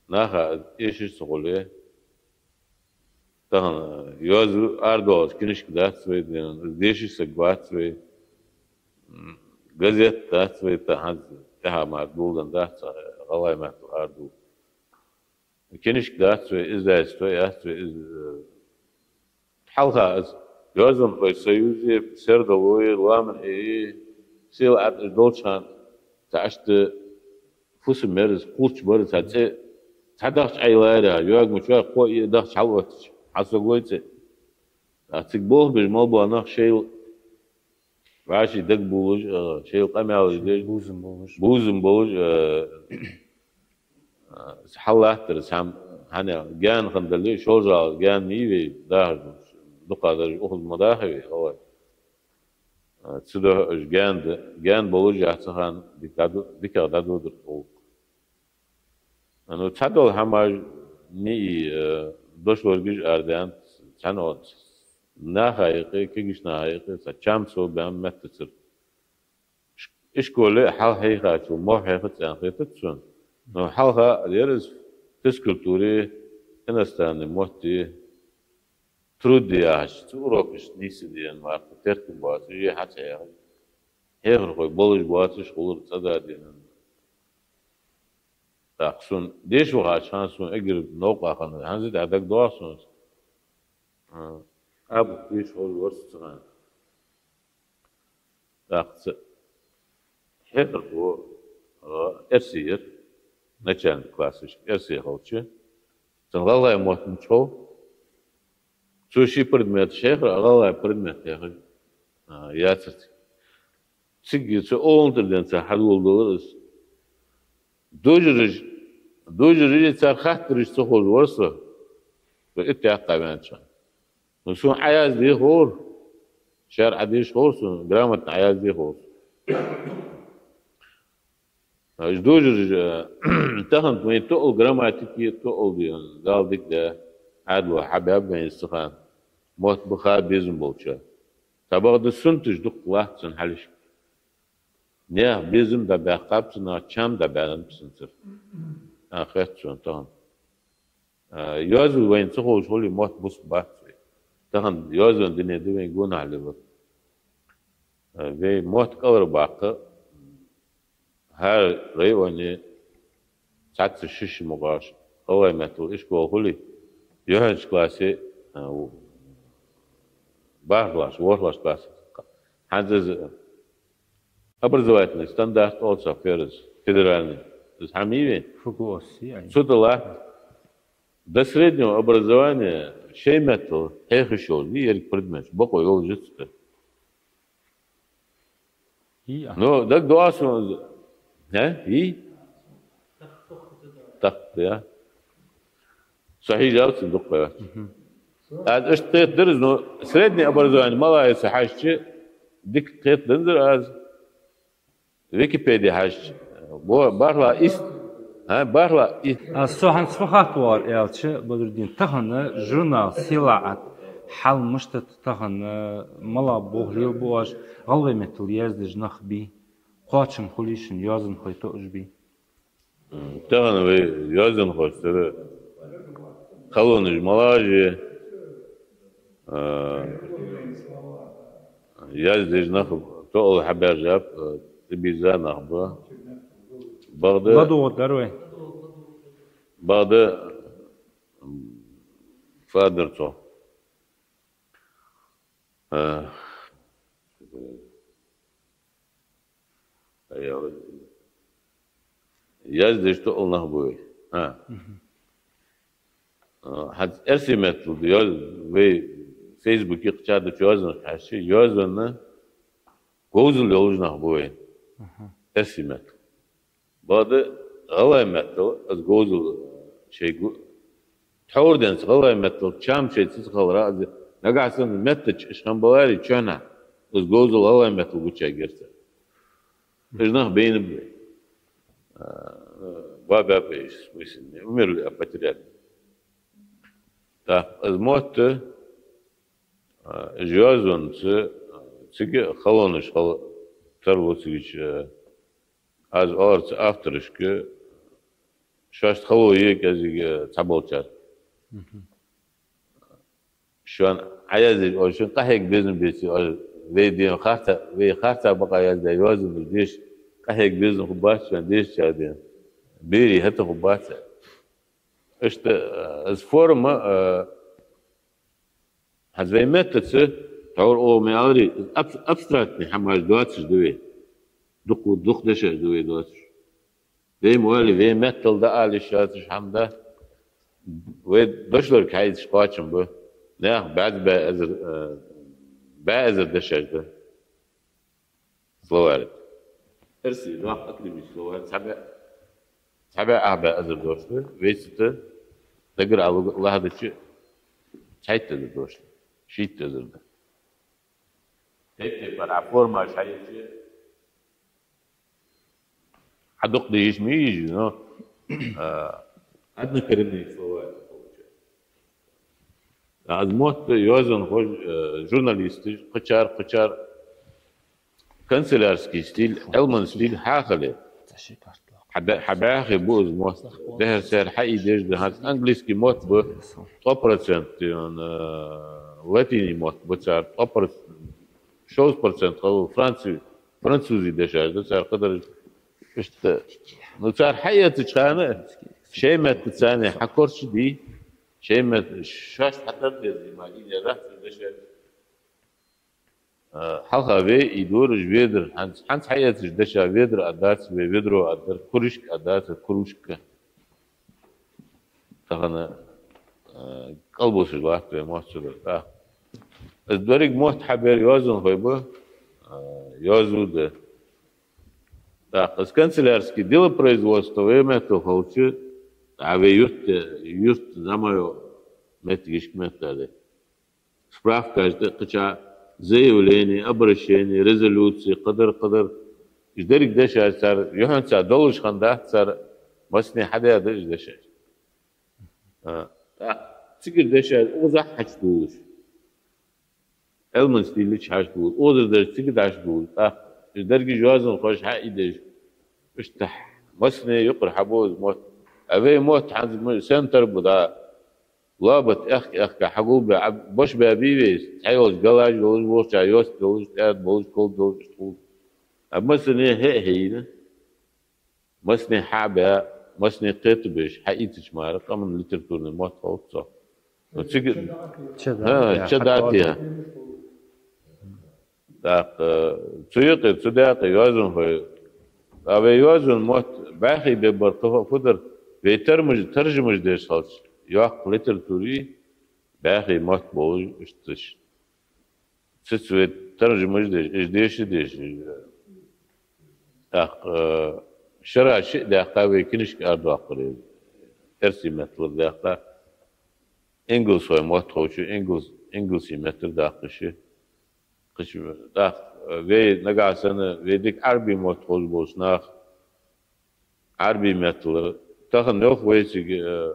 наха эшаш ца хуле. Тахан йоазув арадоалаш книжка дац вай, дешаш саг вац вай, м, газет дац вай, тахан тӀехьа мара дулдан дац, гӀалгӀай меттала арадувл. Книжка дац вай, издательство яц вай, из-, э, хьалха аз Йоазонхой союзе, Сердалое, Лоаман Ӏе, Сийлахьат, уж долча хана цхьа иштта фусам яр из, кхуврч бар из, цхьа цӀе, цхьа дахча Ӏайла яр, йоагача кхо-йиъ дахча хьалоттача, хьасаго вай цӀе. ТӀаккха цига болх беш мел бола нах шоайла вӀаший дагабувлаш, а, шоайла къамаьлаш деш, бувзам болаш, бувзам болаш, а, а, хьаллаттар цхьа, хӀана аьлча, гаьна хинна дале, шолжа гӀалгӀай гаьна ма йий вай дахаш долаш, дукха дараш укхаза ма дахий вай, гӀалгӀай. А, цудухьа уж гаьна да-, гаьна болаш яц цу хана, дика дӀаду-, дикагӀа дӀадодар тхо гӀулакх. А, ну, цхьадола хӀамаш ма йий, э, дошлоргаш арадаьннад, цхьан наха юкъе, кагийча наха юкъе, цхьа чам совбаьнна меттацара. Иш-, ишколе хьалхьийхачул мох хьехац аьнна хетац сона. Но хьалха яр из физкультуре, иностранный мотте, труде яхаш, цу урокашта нийсса дена марха, тертам боацаш, е хьа ца хьехаш. Хьехархой болаш боацаш хулар цӀа да дена. ТӀаккха сона деша вахача хана сона эггара новкъа хиннар, хӀанз а дагадоагӀа сона. А, абу деша хоза вар со цу хана. ТӀаккха цу хьехархо, а, эрсий яр, начальни классашка эрсий хилча, цун гӀалгӀай мотт мича хов, цо ший предмет хьехар, а гӀалгӀай предмет хьехар, а, яцар цига. Цига цу олан тӀара денз цар хьадоладелар из. Дожараш, дожараш, цар хаттараш ца ховш вар со, со итт яккха ваьннача хана. Ну, сона Ӏоязде ховра, шаьра Ӏодеша ховра сона, грамотно Ӏоязде ховра. А, уж дожараш, а, тахан вайна тоъал грамматике, тоъал де, Дала дика даь, Ӏаьдало хьабаьб вайна из цу хана. Мотт ба ха безам болча. Цхьабакъда сунташ дукха латт цун хьалхашка. Наьха безам дӀабаьккхаб цунах, чам дӀабаьннаб цунцара. А, хет сона тахан. А, йоазув вайна ца ховш хуле, мотт бус бац вай. Тахан йоазон дуне да вайна гонахьа лелар. А, вай мотт кӀалхарбаккха, хӀара районе цхьацца шишша мукъагӀа гӀалгӀай меттала ишкол хуле, юххьанча классе, а, у-, бархӀлагӀча, ворхӀлагӀча классе. ХӀанз из образовательный стандарт оал цох фераз, федеральный. Из хьа ма йий вайна? Фу го оси, ай. Цу тӀа латт до среднего образования шоай меттала хьехаш йолаш, еррига предметаш, бокъо йолаш я цу тӀа. Йий, а? Ну, дагадоагӀа сона из. А? Йий? Тахта, я? Со хьийжав цун дукха йоацаш. Мгм. Аз иштта кхетадар из, ну, среднее образование малагӀа я ца хьаьжча, дика кхетаданзар аз. Википеде хьаьжча, бо-, бархӀлагӀа ис-, а, бархӀлагӀа и- А со хӀанз фу хаттавар аьлча, Бадрудин, тахан журнал «Сийлахьат» хьал мишта да тахан, малагӀа болх лелабу оаш, гӀалгӀай меттала яздеш нах бий, кхоачам хулий шун, йоазонхой тоъаш бий? М, тахан вай йоазонхошцара халонаш малагӀаш я, а, яздеш нах тоъал хьабаьржаб, а, тӀабийрза нах ба. Бакъда ладувгӀаргдар вай. Бакъда, м, фадар цо. А, яздеш тоъал нах ба вай. А. Мгм. А, хӀанз эрсий меттала да йоаз-, вай фейсбуке кхача да йоазонаш хьаьжча, йоазонаш говзал йолаш нах ба вайна. Мгм. Эрсий меттала. Бакъда гӀалгӀай меттала из говзал шоай гу-, тхьовра денз гӀалгӀай меттала чам шоай цицахалара, из нагахьа санна меттача иштта хинна баларе чоьнахьа, из говзал гӀалгӀай меттала гучаяргьяр цар. Уж нах байнаб вай. А, баьб вай, в смысле, не умерли, а потеряли. Так, из мотт, а, уж йоазонца, а, Цига халонаш хала тарлу цига, э, аз оалар цу авторашка, шоашта хало е кӀезига цхьаболчар. Шоана Ӏаяздеш, оаш шун къахьега безам беце, оаш вай ден харца, вай харца бакъахьа яздаь йоазонаш деша къахьега безам хургбац шоана дешачар ден. Берий хӀета хургбац. Иштта, э, из форма, э, хӀанз вай меттаца, тхьовра оаха ма аьларий, абс-, абстрактни хӀамаш доацаш да вай. Дукха, дукха дешаш да вай доацаш. Вай ма оалий, вай меттала дӀаала йиш йоацаш хӀама да. Вай дошлорг хьаийцаш кхоачам ба. Наьха баьзза баь эзар, э, баь эзар дешаш да. Словарь. Эрсий, доккха академический словарь. Цхьа баь, цхьа баь, ах баь эзар дош да. Вайцига дагара ала лаьхача, цхьайтта эзар дош да. Шийтта эзар да. Тайп-тайпара формаш хьаеча, хьадукха дийша ма йий уж, но, а, однокоренные слова это получается. Аз мотт йоазонхоша, э, журналисташ, кхычар, кхычар, канцелярский стиль, Ӏилман стиль хьахале. Хьабаь-, хьабаьхий ба из мотт. Дехар сера хьаийдеш да. ХӀанз английский мотт ба, ткъо процент, э, латиний мотт ба цар, ткъо проц-, шовзткъа процент хала француз-, французий дешаш да цар кхыдараш. Иштта, ну, цар хьаэцача хана, шоай меттаца царна хьакорча дий, шоай мет-, шоашта хьатар деза, ма, из яц дешаш. Э, хьалха вай из дора уж ведра, хӀанз, хӀанз хьаэцача деша ведра аргдац вай, ведро аргдар, кружка аргдац, кружка. Тахан, э, кӀалбусаш латт вай мотт цудухьа. Из деррига мотт хьабаьр йоазонхой ба, э, йоазув да. ТӀаккха из канцелярский делопроизводство вай меттала хилча, а вай юрт, юрт зӀамига моттигашка меттала да. Справкаш да, кхыча заявлени, обращени, резолюци, кхыдар, кхыдар. Уж деррига дешаш цар, юххьанца долаш хиннадац цар, массане хьадаь да уж дешаш. А, тӀаккха цигара дешаш укхазахьа хьачудоалаш. Ӏилман стиле чу хьачудоалаш. Укхазара дешаш цига дӀачудоалаш. ТӀаккха уж деррига йоазонхоша хьаийдеш. Иштта массане юкъара хьабу из мотт. А вай мотт хӀанз ма сенна тара ба дӀа. Лоабат аьхка-аьхка хьагулбаь, а, баш баьбий вай, цхьайолча галаш йолаш, вокхарча йост йолаш, тӀаьда болаш, кулг долаш, иштта хул. А массане хье а хьайийна, массане хьа а баь, массане кхетабеш, хьаийцача мара, къаман литературни мотт хилац цох. Ну, цига, ча да, хӀа, ча да, хьа да, хьа. ТӀаккха, э, цу юкъе, цу даькъе йоазонхой, а вай йоазон мотт бӀаьхий бе бар кхы фу дар, вай тармаж-, таржамаш деш хилча, йоккха литературе бӀаьхий мотт болаш, иштта. Цу, цу вай таржамаш деш, уж деша а деш, уж. ТӀаккха, э, шера шиъ даьккха вай книжка арадоаккхар, эрсий меттала даьккха. Ингалсхой мотт ховчо, ингалс-, ингалсий меттала даьккхаш. Кхыча, тӀаккха, э, вай нагахьа санна, вай дика Ӏарбий мотт ховш болча наха, Ӏарбий меттала, тахан йоах вайцига, э,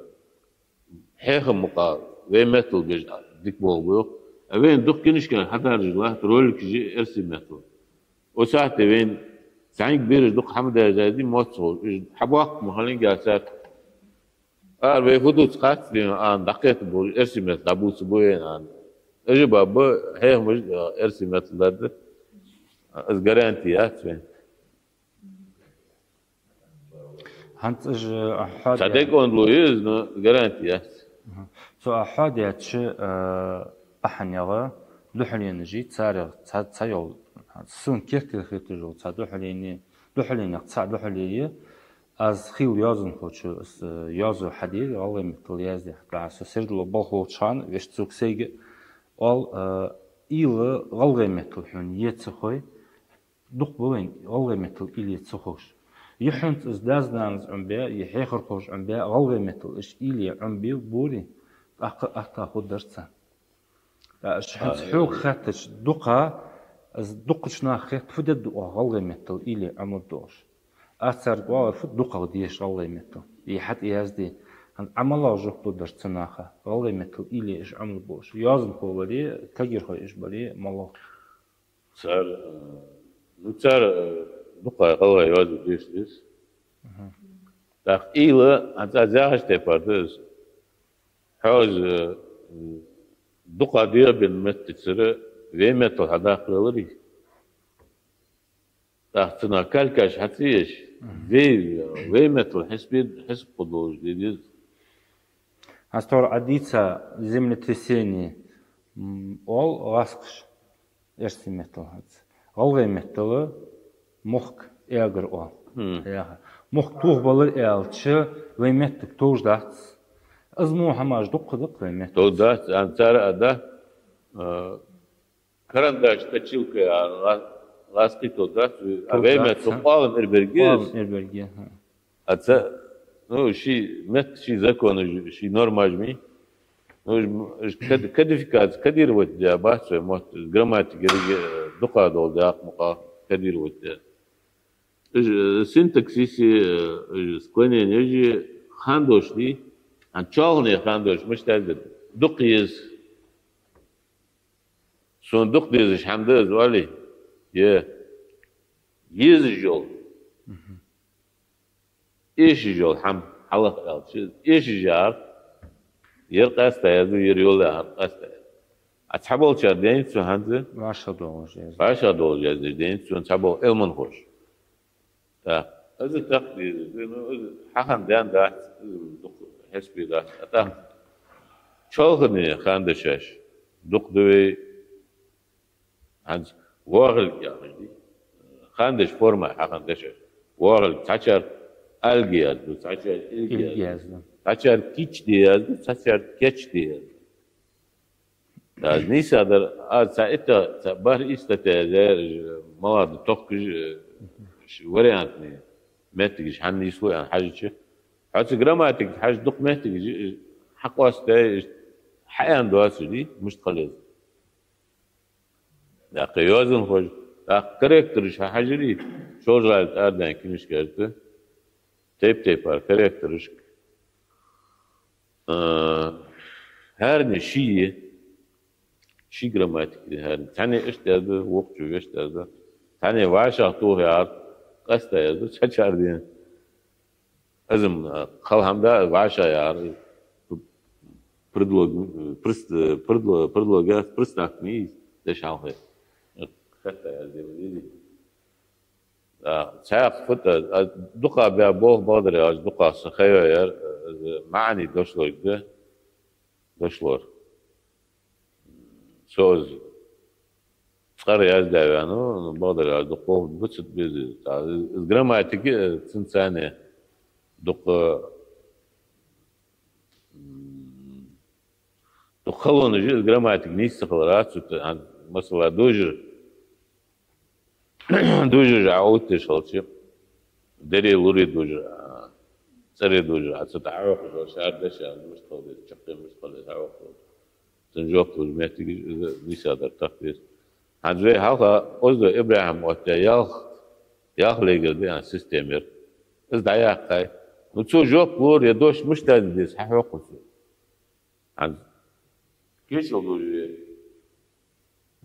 хьехам мукъагӀа, вай меттала беш дика болх ба йоах. А вайна дукха книжкаш хьадаржаш латт, роликаш а эрсий меттала. Цу сахьате вайна цхьанга бераш дукха хӀама даьржад мотт ховш. Уж хьабоаккх ма хилинга цар. Ара вай фу дувц хац, дин, аьнна, дӀакхетаргболаш, эрсий меттала дӀабувцаргба вайна, аьнна. Уж а ба, ба, хьехамаш а эрсий меттала даргда. Из гаранти яц вайна. ХӀанз уж, а, хьо... Цхьа декъонда лу из, но гаранти яц. Мгм. Цу а хьо деча, а, бахьанех духьаленаш я, царех цхьа, цхьа йола, сона керттера хеташ йола цхьа духьалени, духьаленех цхьа духьале я, аз хила йоазонхочо, аз, а, йоазув хьаде, гӀалгӀай меттала язде, тӀаккха со сердало болх болча хана, вешта цунга сайга оал, а, уйла гӀалгӀай меттала хьона е ца хой, дукха ба вайна гӀалгӀай меттала уйла е ца ховш. Е хьона из дас-нанас Ӏомабаь, е хьехархоша Ӏомабаь, гӀалгӀай меттала уж уйла е Ӏомабе бури, тӀаккха атта хургдар царна. ТӀаккха уж хӀанз хьога хаьттача дукха, из дукхача наха хетт, фу дергда оаха гӀалгӀай меттала уйла е Ӏомалургдолаш. Аз царга оалар, фу да дукхагӀа дезаш гӀалгӀай меттала? Е хьатӀаязде. ХӀанз Ӏа малагӀа жоп лургдар цу наха, гӀалгӀай меттала уйла е уж Ӏомалургболаш? Йоазонхо вале, тагирхой уж бале, малагӀа? Цар, э, ну, цар, э, дукха гӀалгӀай йоазув дешаш да из. Мгм. ТӀаккха уйла, хӀанз аз яхача тайпара да из. Хьо из, э, дукха дегӀабенна меттацара вай меттала хьадаккха леларий? ТӀаккха цунах калькаш хьа ца еш, мгм, вай, вай меттала хьисап, хьисап кхы долаш де деза. Хьастор Ӏадийца землетрясение, м, оал гӀазкхаша, эрсий меттала хӀанз. ГӀалгӀай меттала мохк эгар оал. Мгм. Яха. Мохк тохабалар аьлча, вай меттага товш дац. Из мо хӀамаш дукха да-кх вай меттаца. Товш дац, ан цара а да, а, карандаш, точилка, а, ла-, ласкхий товш дац, а вай меттала къоалам эрбергья из. Къоалам эрбергья, хӀа. А ца, ну, ший метта, ший законаш, ший нормаш ма йий. Ну, уж, уж код-, кодификаци, кодировать даь бац вай мотт, грамматика, э, дукха дола дакъа мукъа кодировать даь. Уж, э, синтаксис, э, уж склоненеш, хандош дий, а чоалхане хандош, мишта да, дукха еза. Сона дукха дезаш хӀама да из, оалий? Е. Езаш йола. Мгм. Эшаш йола хӀама, хьалха аьлча. Эшаш яхар, ер къаьста язду, ер йола яхар къаьста язду. А цхьаболчар дайнад цо хӀанз? ВӀашагӀдолаш язду. ВӀашагӀдолаш яздеш дайнад цо цхьабола Ӏилманхоша. ТӀаккха из такъдир, ну, из хьахинна даьнна дац, из дукха хьисапе дац. А тӀаккха чоалхане хандешаш дукха да вай, хӀанз воагӀилга яхаш дий. Хандеш форма хьахинна дешаш. ВоагӀилга, цхьачар алга язду, цхьачар илга язду. Илга язду. Цхьачар кичде язду, цхьачар кечде язду. Аз нийса дар, аз цхьа итта, цхьа бархӀ исс тӀа яздаьр, малад тохкаш, э, ш-, вариантни меттигаш хьанна нийслу аьнна хьажача. Хьо цу грамматика хьажа дукха меттигаш, э, хьакъоастадаь, э, хьааьнна доацаш дий, мишта хила еза. ТӀаккха йоазонхоша, тӀаккха корректораш хьахьажарий, шолжа гӀалат арадаьнна книжкаш да, тайп-тайпара корректорашка. А, хӀаране ший я, ший грамматика да хӀаране. Цхьанне иштта язду, вокхо вешта язду. Цхьанне вӀашагӀтоха яхар къаьста язду, цхьачар ден. Из-м, а, кхалхам да, вӀашагӀ яхар. Предлог, э, прис-, э, предло-, предлога приставка ма йий, дешхьалхе. Хетта язде ма дезий. А, цхьаькха фута, а, дукха баь болх бакъдар яхача, дукха са хайо яр, э, маӀан дошлорг да, дошлор. Со из цкъа яздаь ваьннав, ну, бакъдар яхача, дукха болх бац беза. Из, из грамматика, э, цунцара дукха, м, дукха халонаш я из грамматика нийса ца хиларах, цу тӀа, а, масала, дожар. Дожараш Ӏооттадеш хилча, дере, лоре дожар, а, цӀере дожар, а цу тӀа Ӏохуш, шаьра дешаш мишта хила деза, чаккхе мишта хила деза, Ӏохуш. Цун жоп луш моттигаш, из нийса дар тахка деза. ХӀанз вай хьалха Оздой ИбрахӀима оттаяь ялх, ялх легар да аьнна система яр. Из дӀаяккхай. Ну, цо жоп лора, е дош мишта язде деза, хьахьокху цо. ХӀанз кечал дожаре,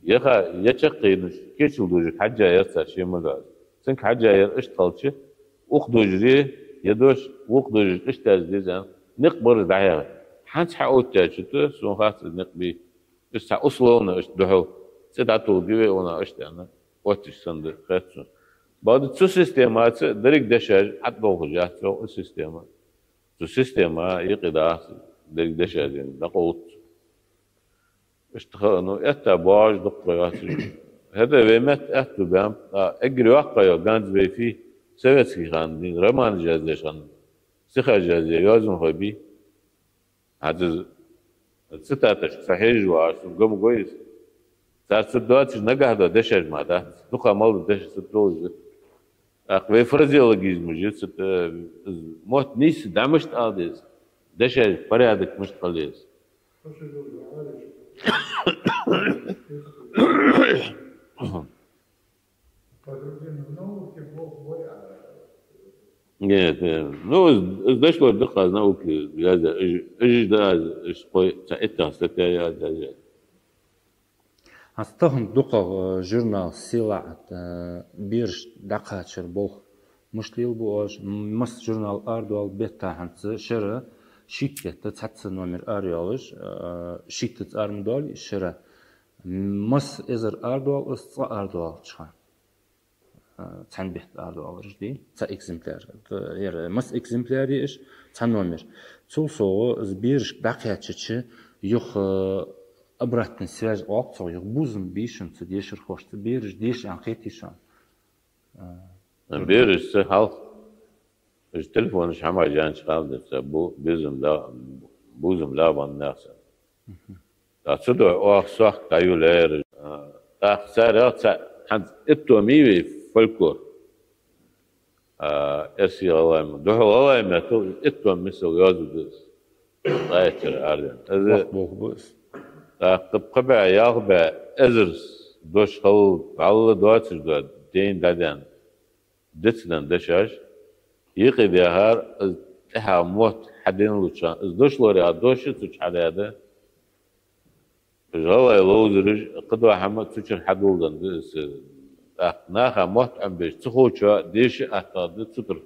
е ха, е чаккхе йолаш кечал дожарга хьежжа яр цар ший мага. Цунга хьежжа яр иштта хилча, укх дожаре, е дош вокх дожарга иштта язде деза аьнна, никъ бар из дӀахьехар. ХӀанз хьаоттаяьча тӀа, сона хац из никъ бий. Из цхьа условно иштта духьал, цӀи дӀатулларгья вай, вана иштта аьнна, отташ санна да, хет сона. Бакъда цу системаца деррига дешаш ӀотӀадолхаш яц йоах из система. Цу система юкъе дац, деррига дешаш дӀакъовлац. Иштта ха-, ну, этта боагӀаш дукха йоацаш. ХӀаьта вай метта аьттув баьннаб, а, эггара йоккхагӀа йола ганз вай фий, советски хана дийна, романаш яздеш хана, стихаш язъяь йоазонхой бий. ХӀанз из цитаташка со хьежаш вагӀаш, сона гом гой из. Цар цу доацаш нагахьа дола дешаш мара дац. Дукха мел дола дешаш цу долаш да. ТӀаккха вай фразеологизмаш я, цу, э, мотт нийса дӀа мишта ала деза, дешаш порядок мишта хила еза. Нет, э, ну, из, из дошло дукха аз науке яздаь, из, из да аз, из кхой цхьа иттех статья яздаь. ХӀанз тахан дукхагӀа, э, журнал сийлахь, э, бераш дӀакхачар болх мишта лелабу оаш? М-, масса журнал арадоал бетта хӀанз шера шийтта бетта цхьацца номер арайоалаш, э, шийттаза ара ма доалий шера. М-, масса эзар арадоал из цкъа арадоалача хана? Э, цхьан бетта арадоалараш дий, цхьа экземпляр. Т-, ер масса экземпляр я уж, цхьа номер. Цул совгӀа из берашка дӀакхаьчача, юха, э, обратный связь оал цох, юха безам бий шун цу дешархошца, бераш деша аьнна хетий шоана? Э, Бераш ца хьалха, уж телефонаш хӀама яьннача хана дерца, бу-, безам да, безам лабан нахсан. Мгм. ТӀаккха цудухьа оаха сохка дӀайолаяьлар. А, тӀаккха царех цхьа хӀанз итт том мий вай фольклор. А, эрсий-гӀалгӀай ма-, духхьал-гӀалгӀай меттала итт том миссел йоазув да из. ДӀаэттар арадаьнна. Из Вокх болх ба из. ТӀаккха пхи бӀаь, ялх бӀаь эзар дош хилла, вӀалла доацаш да, дийна дӀадаьнна. Дицденна дешаш, юкъе даьхар, из тӀехьа мотт хьаденна луча, из дош лораяха дош а цу чу хьадаьд. Уж гӀалгӀай ловзараш, кхыдола хӀама цу чура хьадоладенна да из. ТӀаккха наха мотт Ӏомабеш ца ховчоа деша аттагӀа да цу тӀара.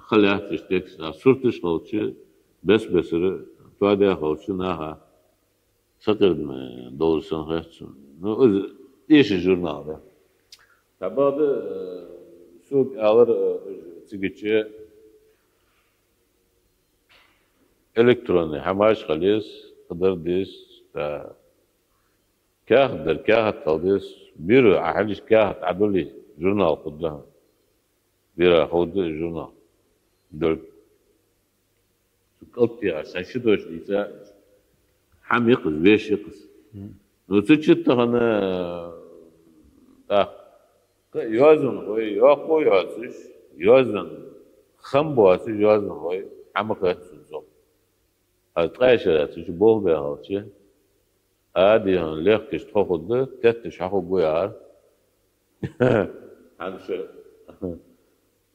Хала яц уж текст, а сурташ хилча, бес-бесара тоадаь хилча наха сакъердаме долаш санна хет сона. Ну, из эша журнал да. ТӀаккха бакъда, э, сога аьлар, э, цига чу электронный хӀамаш хила еза, кхыдар деза, да. Каьхат дар, каьхат хила деза. Беро Ӏа хьалийча каьхат Ӏадулий, журнал хургда хьона. Бера ховргда журнал. Долга. Цу кӀалтӀе а са ши дош дийца, хӀама я-кх из, веший я-кх из. Мгм. Ну, цу чу тахан, тӀаккха йоазонхой, йоккха йоацаш, йоазон хам боацаш йоазонхой хӀама хет сона цох. Аз ткъаь шера цу чу болх баь хилча, а, дий хьона, лехкаш тхо хургда, тетташ хьахургва яхар. ХӀанз ше,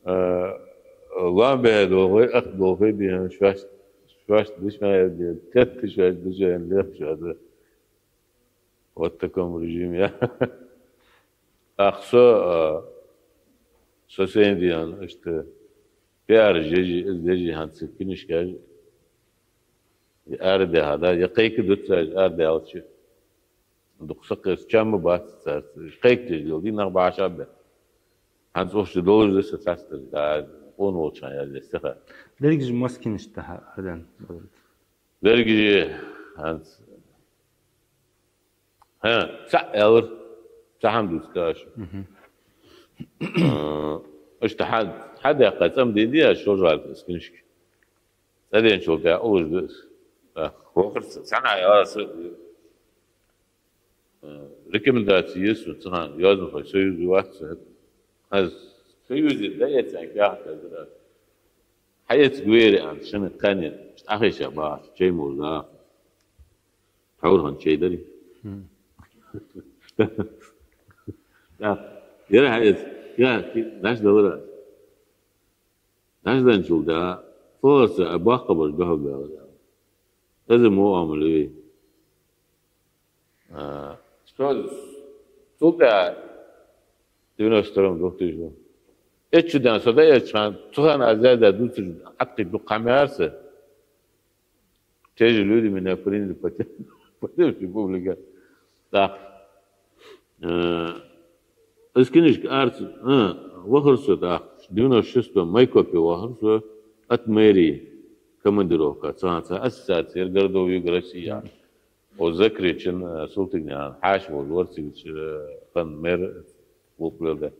а, лоам баьхьа долхой, акх долхой, дий хьона, шоаш, шоаш дешаш ма яр, дий хьона, тетташ шоаш дешаш, лехкаш шоаш да. Вот в таком режиме. Ах, со, а, со сайна, дий хьона, иштта пиар еш, из еш, хӀанз цу книжкаш арадаьха да, е кхайкадергда цар арадаьлча. Дукха сакхерча чам ма бац царца. Кхайкадеш дила, дий, нах бахьаш а бе. ХӀанз укхаза долаш да са цхьацца, да, къона волча хана яьлча стиха. Дерригаш масса книжка да арадаьнна? Дерригаш хӀанз. ХӀа, цхьаъ аьлар, цхьа хӀама дувц аз. Мгм. Э, иштта хьа-, хьадаьккха цӀа ма дий аз шолжалка из книжка. ЦӀаденначул тӀехьа уллаш да из. Э, вахар ца-, цхьаннахьа яра са, э, рекомендаци еза сона, цхьан йоазонхой союзе вац со. Аз союзе дӀаэца аьнна каьхат хьадаьдар аз. Хьаэца гуйре аьнна, шийна кхаьннена, иштта Ӏохайша багӀаш, чай мур да. Тхьовра хинна чай дарий? Мгм. Да. Яра хьаэца, я, ки-, дӀачудалар аз. ДӀачуденначул тӀехьа, фу оал са, а баккхабараш духьалбаьлар. Из мо амал я вай. А, что, цул тӀехьа девяносто втором, двухтысячном. Эццу даьнна со дӀаэцача хана, цу хана аз яздаь дувцаш, хьакхийта дукха хӀама яр са. Те же люди меня приняли по тем, по тем же публика. Так. Э, из книжка арц-, а, вахар со, так, девяносто шестом Майкопе вахар со, от мэрии командировка, цхьан цхьа ассоциаци городов Юга России. О, Закречен, э, Султыгнаькъан Хьаша волаш вар цига, э, хинна мэр, гӀулакх леладаь.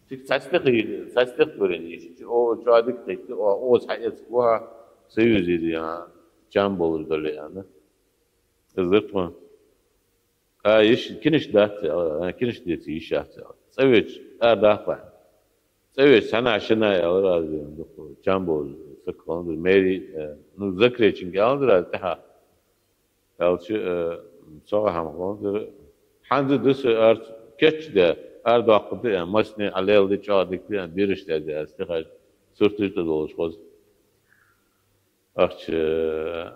Цига цхьа стих, цхьа стихотворени йийшача, о, чӀоагӀа дика хетар, о, укхаза хьаэцаргва хьо, союзе, а, чам болаш дале, аьнна. Из дар тхона. А, йиш, книжка дац, а, книжка деце йиш яц, а. ЦӀавеча, а, даккха. ЦӀавеча цхьаннахьа-шиннахьа аьлар аз, дукха чам болаш саг хиннад, мэри, э, ну, Закреченга аьннадар аз тӀехьа. Аьлча, э, цхьа хӀама хиннад. ХӀанз да са арц кийчдаь, арадоаккхаргда аьнна, массане а леладе, чӀоагӀа дика да аьнна, бераш даьд аз, стихаш, сурташ тӀа долаш хоза. Ахча, э,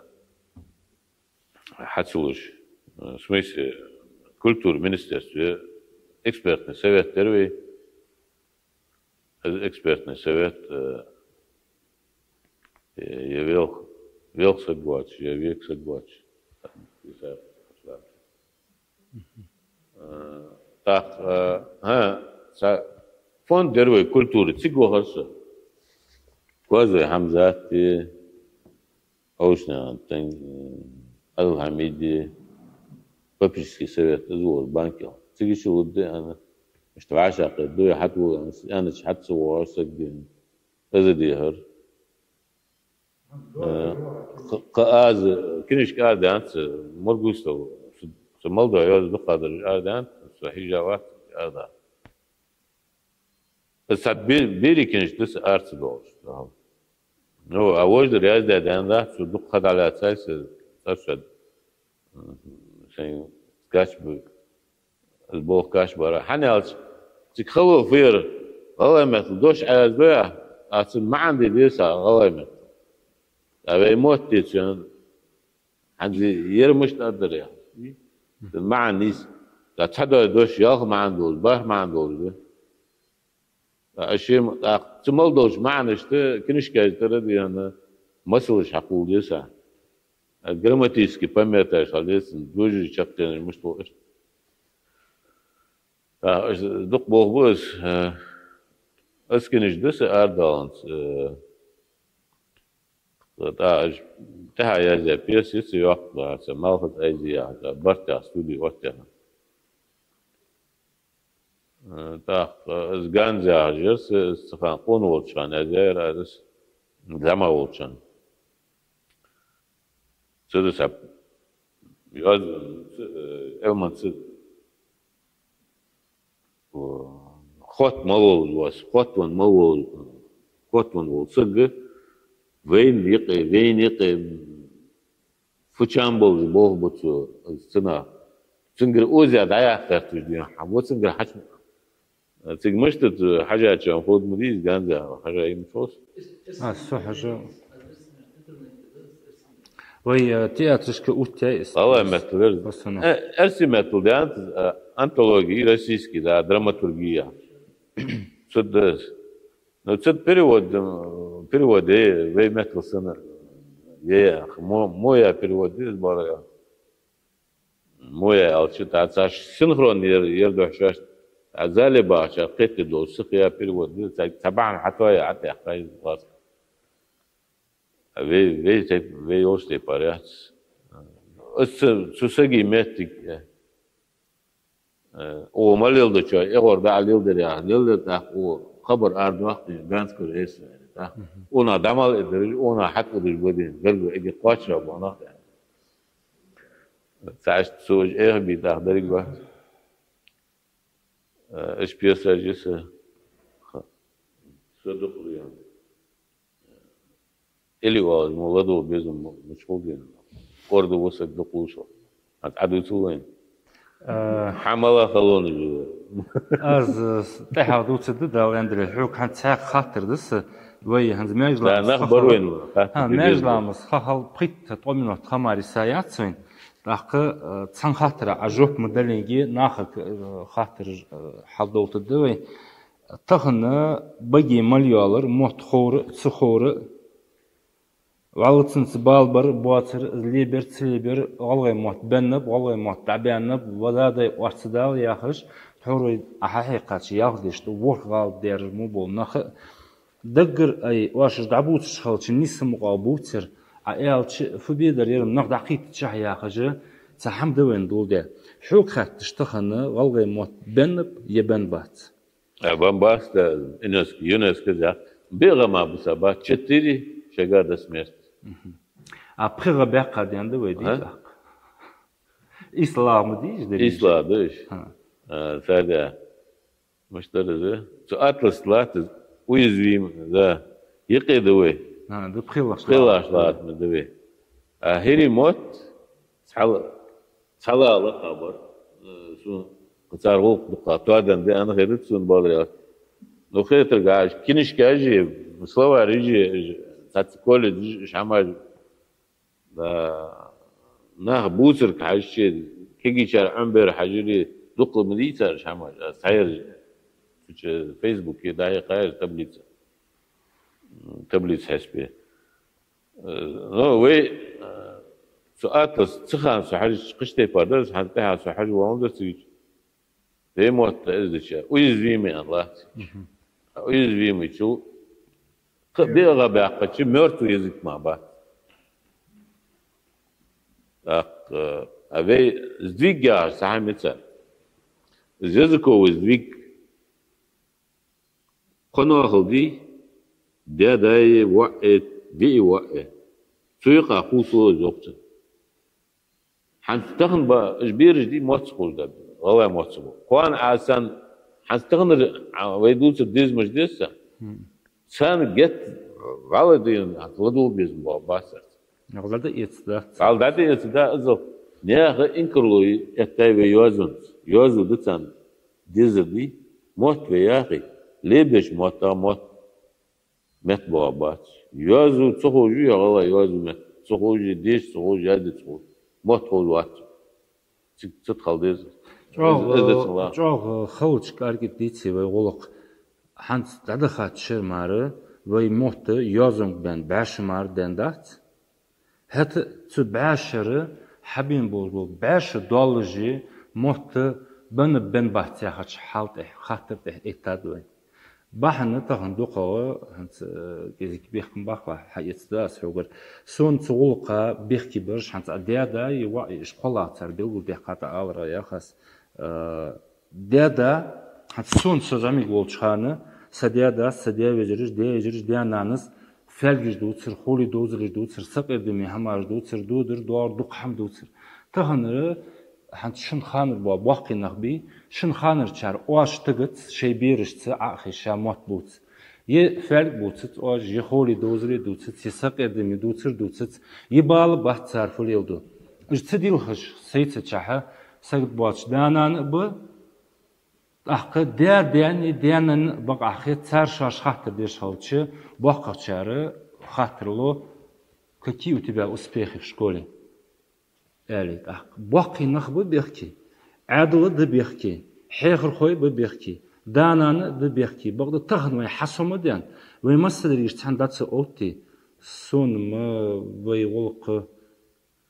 хьа ца луш. Э, в смысле, культура министерстве экспертный совет дир вай. Из экспертный совет, э, э, е велх-, велха саг воацаш, е века саг воацаш. Э, тӀаккха, э, хӀа, цхьа фонд дир вай культуры, цига вахар со. Коазой Хьамзати, Аушнаькъан Тан-, э, Ӏабдул-Хьамиди, попечительский совет, из вар банкел. Цига чу лудде ана. Иштта вӀашагӀкхетаду, хьатӀавола, аьннача хьатӀа ца воагӀаш саг дийна. Из дехар. Э, кх-, кхы аз книжка арадаьннад са, Мургустал, са, са Молдове йоазув дукха дараш арадаьннад, со хьежа вац, арадаьннад. Из цхьа бе-, берий книжка да са ара ца доалаш. Ну, а вож дар яздаь даьннадац, цо дукха ха дӀалаьцай са, царшад, м, шайн кач бу-, из болх кач бара. ХӀана аьлча, цига хало фу яр, гӀалгӀай меттала дош Ӏояздой Ӏа, цун маӀан де деза гӀалгӀай меттала. А вай мотт деций, хӀанз ер мишта а дар я. Цун маӀан нийса. ТӀаккха цхьадола дош ялх маӀан долаш, барх маӀан долаш да. ТӀаккха ший ма-, тӀаккха цу мел долча маӀанашта книжкаш тӀара дийхьа масалаш хьакхувла деза. А грамматически пометаш хила деза, дожи чаккхенаш мишта ба иштта. ТӀаккха аз дукха болх бу аз, э, аз книжка да са арадаланца, э, ТӀаккха аз тӀехьа яздаь пьеса я цу йоккха, цу «Малхаца Айзи» яха, цу «Барт» яха студе оттаяьнна. Э, тӀаккха аз «Ганз» яхаш яр са, аз цу хана къона волча хана яздаьр аз, зӀамига волча хана. Цу да са, аз, цу, э, Элман цу Хотта мел волаш ва из, хоттавенна мел волаш, хоттавенна вола саг, вайна юкъе, вайна юкъе фу чам болаш болх бу цо, цунах. Цунгара оза дӀаяккха гӀерташ дийна хӀама ва цунгара хьача. Цига мишта да хьажача, ховргда ма дий из, «Ганз» яха, хьажа йиш йолаш. А, со хьажа. Вай, э, театрашка оттаяьй из. ГӀалгӀай меттала. Э, эрсий меттала даьннад, э, антологии российской, да, драматургии. Цу да. Ну, цу перевод, э, перевод е, вай меттала санна, е, мо-, мо яь перевод да из бара. Мо яь аьлча, тӀаккха цхьа синхрон яр, яр духьа шоашта. ТӀаккха зале бахачар кхетаде долаш сиха яь перевод да из, цхьа, цхьа бахьан хьатоаяь, хьатӀадаьккха из лаьца. А вай, вай тайп-, вай йолча тайпара яц. Аз цу, цу сага моттиг, э, э, укхо мел леладечох эгӀор дӀа а леладаьр яхаш, леладаьр, тӀаккха укхо хабар арадоаккхаш, ганзкара эсса, тӀаккха. Мгм. Укханах дӀа мел а дараш, укханах хьатӀа а деш ба дийна, гаргара эггара кхоачара бола нах, тӀаккха. Цхьа иштта цо уж эхь бе, тӀаккха деррига вац. Э, иштта пьесаш я са. Ха. Са дукха вен. Или оалаш мо ладувгӀа безам мича хул дийна. Орда ва саг дукха лувш ва. ХӀанз Ӏадувцал вайна. Э, хьа мала халонаш я. Аз, э, тӀехьа дувцаргда, Дала аьнна дале. Хьога хӀанз цхьаькха хаттар да са, вай хӀанз маьжлагӀа... Да, нах бар вайна хаттар. ХӀа, маьжлагӀа ха хила пхийтта-ткъо минот ха мара йиса яц вайна. ТӀаккха, э, цхьан хаттара Ӏа жоп ма даллинге, нахага, э, хаттараш, э, хьалдовлийтаргда вай. Тахан баге мел йоалар, мотт ховра, ца ховра, вӀалла цунца бала бар, боацар, из лебер, ца лебер, гӀалгӀай мотт беннаб, гӀалгӀай мотт дӀабаьннаб, вададай орцадала яхаш, тхьовра вай Ӏа хьахьекхача ялх дешта, ворхӀ гӀалат даьржа мо бола нах а, даггара ай, оаш уж дӀабувцаш хилча нийса мукъагӀа бувцар, Ӏа аьлча, фу бе дар ер нах дӀакхийттача яхаш, цхьа хӀама да вайна доладаь. Хьога хаьтташ тахан гӀалгӀай мотт беннаб е бенна бац? А, бенна бац, да, ЮНЕСКО, ЮНЕСКО-с яхар. БегӀа ма бусабац, четыре шага до смерти. Мгм. А пхи гӀа баьккха даьннад вай, дий, тӀаккха? Ислам дий из, да? Ислам да из. ХӀа. А, царда. Мишта дар из? Цу атлас латт из, уязвим, да. Юкъе да вай. ХӀа, да, пхелагӀа. ПхелагӀа латт ма да вай. А хӀирий мотт, цхьал-, цхьалла хабар, э, сона цар гӀулакх дукха тоаденна да аьнна хетац сона, бакъдар аьлча. Ну, хетаргахьа, уж книжкаш а, словараш а, уж цхьацца колледжаш а, уж хӀамаш, да, нах бувцарга хьежача, кегийчар Ӏомабер хьажари, дукха ма дий цар уж хӀамаш, аз хьаяьр. Цу чу Фейсбуке дӀахьекхаяр таблица. Таблица хьаьспе. Э, ну, вай, э, цу атлас ца хана со хьажача кхыча тайпара дар, хӀанз тӀехьа со хьажа воаллар цига. Вай мотт эздича, уязвимый аьнна лац. Уязвимый чу, кхы а беагӀа баьккхача, мёртвый язык мара бац. ТӀаккха, а вай сдвиг яхаш цхьа хӀама я цар. Из языковый сдвиг. Кхо ноахал дий, даь-даи, воӀи, диъи, воӀи. Цу юкъа хувцалу из йоккха. ХӀанз тахан ба, уж бераш дий, мотт ца ховш да, гӀалгӀай мотт ца хов. Кхоана Ӏа санна, хӀанз таханара, а, вай дувцар дезамаш деза са. Царна геттара вӀалла дийна, хӀанз ладувгӀа безам боагӀа бац царца. ГӀалгӀа да эца дац. ГӀалгӀа да эца да, иззал наьха инкарло эттай вай йоазонца. Йоазув да царна дезар дий, мотт вай яхий, лебеш мотт а мотт. Метта боагӀа бац. Йоазув ца ховш я гӀалгӀай, йоазув, метта ца ховш я, деша ца ховш я, язде ца ховш. Мотт ховш вац. Цига ца тхал деза. ЧӀоагӀа, эздацалла. ЧӀоагӀа халача кӀаргита дийцай вай гӀулакх. ХӀанз дӀадахача шера мара вай мотт йоазонга бен бӀаьша мара ден дац. ХӀаьта цу бӀаьшера хьабена болаш бола бӀаьша доллаши мотт бенна бен бац яхача хьал тӀехьа, хаттар тӀехьа эттад вай. Бахьан тахан дукхагӀа, хӀанз, э, кӀезига бехк ма баккха, хьаэца да аз хьогара. Сона цу гӀулакха бехке бараш хӀанз а даь-даи, воӀи, уж кхоалагӀа цар белгалдаьккха тӀа алара яхаш, э, даь-да, хӀанз сона со зӀамига волча хана, са даь-дас, са даь-вежараш, даь-йижараш, даь-нанас фаьлгаш дувцар, хуле довзалаш дувцар, сакъердаме хӀамаш дувцар, додар, доагӀар, дукха хӀама дувцар. Таханара хӀанз шун ханара бола боккхий нах бий, шун ханарчар оаш тигац, шоай берашца Ӏо а ховш мотт бувц. Е фаьлг бувцац оаш, е хуле довзале дувцац, е сакъердаме дувцар дувцац, е бала бац цар фу леладу. Уж ца дилхаш сайцачахьа, сагот боацаш да-нана а ба, тӀаккха даь-даьна, даь-нанна бакъахьа хет, цар шоаш хаттар деш хилча, боккхагӀчар хаттар лу: «Какие у тебя успехи в школе?» аьле, тӀаккха. Боккхий нах ба бехке, Ӏаьдал а да бехке, хьехархой а ба бехке, да-нана а да бехке. Бакъда тахан вай хьасома даьнна, вай массадараш цхьана дӀа ца оттаде, сона ма вай гӀулакха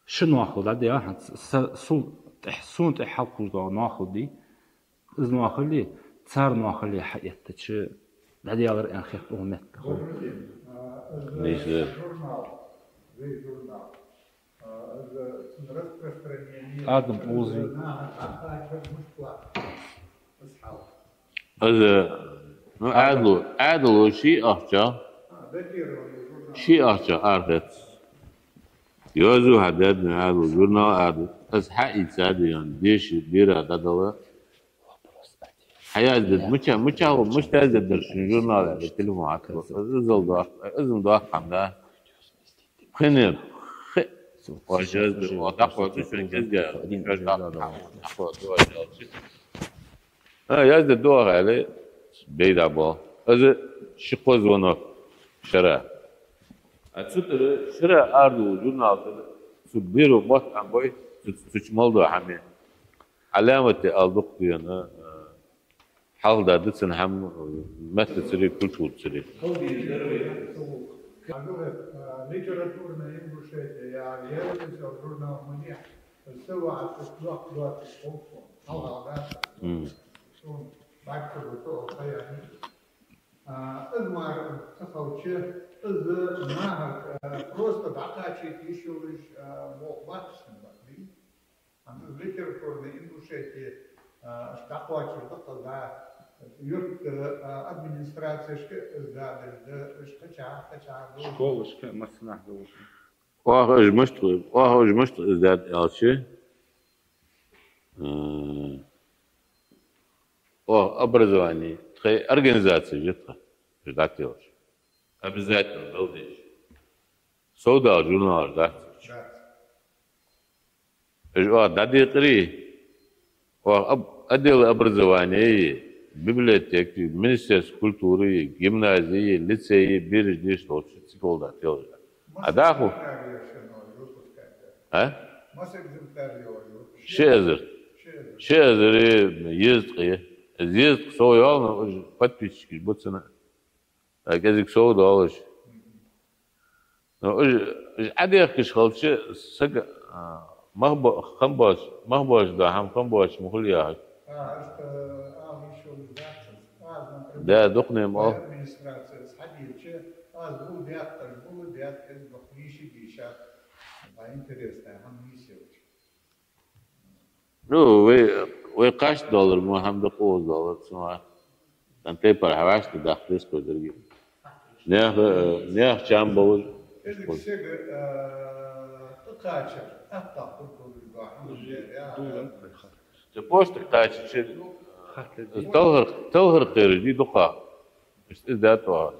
ши ноахал дӀадаьнна, хӀанз са, сул тӀехьа, сона тӀехьа хьалкхувш доагӀа ноахал дий. Из ноахали, цар ноахали хьаэттача, дӀадаьлар аьнна хет укх метта. Добрый день. А, из Нийслу. Журнал, вай журнал. А, из цун распространение. Адам из Узин. Нахах хьакхачар мишта латт из хьал? Из, ну, Ӏаьдало, Ӏаьдало ший ахчах, ший ахчах арахец. Йоазув хьадаьд вайна Ӏаьдало, журнал Ӏаьдало. Аз хьаийцад вайна, деша бера дӀадала. Хьаяздаьд, мича-, мичахьа, мишта яздаьд шун журнал аьле, телефон хьатӀа. Аз иззал доах-, аз-м доахк хӀама да. Пхи-, пхи-, оаш язде, оаш дӀакхоачаш шоай кӀезига, шоаш дӀакхоачаш оаш ялчи. А, язде доагӀа аьле, бейда бо. Аз ши-кхо звонок шера. А цу тӀара шера арадола журнал тӀара цу беро мотт Ӏомабой, цу, цу чу мел дола хӀама. Ӏаламате ала дукха дена, а, хьалха да цун хӀама, а, меттацареи культурацареи. Литературная Ингушетия, я, я, журнал мне. Саваат лох лох холкон. Хьалха да. Мм. Сона баккхар бу тӀо хаяни. А, из мара ца хилча, из нахах, а, просто дӀакхачийта йиш йолаш, а, бо-, бахаш ма бий. Хьанз из литературная Ингушетия, а, аш дӀакхоачар дакъа да, юртара, а, администрацешка из да, да, да, аш кхача, кхача, школашка, массанахьа долаш. Оаха уж мишта, оаха уж мишта издаьд аьлча, э, оаха образовани, тхоай организацеш я тха, уж дӀателаш. Обязательно дала дезаш. Совдала журналаш дац уж. Уж оаха дӀадекъарий, оаха об-, отдел образования, библиотеки, министерство культуры, гимназии, лицеи, бераш деша долча цига гӀолла дӀателаш. А дӀахо? А? Масса экземпляр йоагӀа? Ши эзар. Ши эзар. Ши эзар езткъа я. Из езткъа сов йоал, но уж подписчикаш ба цунна. А кӀезига сов долаш. Но уж, уж Ӏодехкаш хилча, сага, а, мах бо-, хам боац, мах боацаш дола хӀама хам боацаш ма хул яхаш. А, иштта, а, йиш йолаш дац из. Аз, например, да, дукха ма оал. Администрацес хьадийцача, аз гулбаьккхаш, гулбаьккхаш, из бакъ йиш йий, йиш яц. А интересная хӀама йиш йолаш. Ну, вай, вай кхоачашдоалар мо хӀама да, къовсадоалар цунах. Цхьан тайпара хьавӀашагӀтехача даккха деза кхы деррига. Наьха, э, наьха чам болаш. КӀезига сага, э, тӀакхачар, атта хургдолаш дола хӀама да, я. Ду, ду, ду. Цу почтага кхачача, талхар, талхар кхераш дий дукха. Из, из да тӀаккха.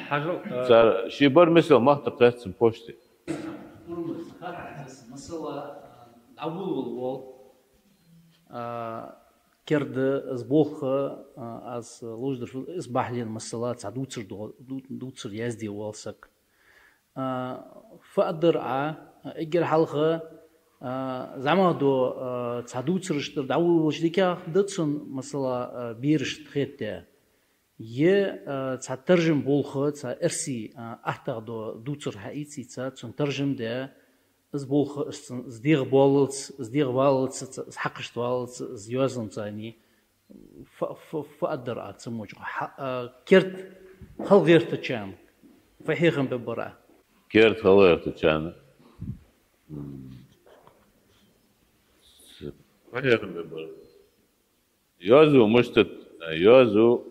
Хьажал, э, цар ший бар мисал мах тӀакхаьчад цун почте. Урмаз, хаттар да са, масала, а, дӀаволавала вола, а, керда, из болх, а, аз луш дар фу, из бахьан ле, масала, цхьа дувцар до-, ду-, дувцар язде вола саг. А, фу аргдар Ӏа, а, эггара хьалха, а, зӀамагӀдола, а, цхьа дувцараш тӀара дӀаволавалча дикагӀа да цунна, масала, а, бераш тӀа хетадаь. Е, а, цхьа таржам болх, цхьа эрсий, а, аттагӀа дола дувцар хьаийца, цун таржам даь, из болх, из цун, из дегӀабоаллалца, из дегӀаваллалца, из хьакхашта валлалца, из йоазонца цхьана. Фу, фу, фу аргдар Ӏа цу мо чу? Хьа-, а, керда хала гӀертачарна фу хьехам бергбар Ӏа? Керда хала гӀертачарна. М. Фу хьехам бергбар. Йоазув мишта да, йоазув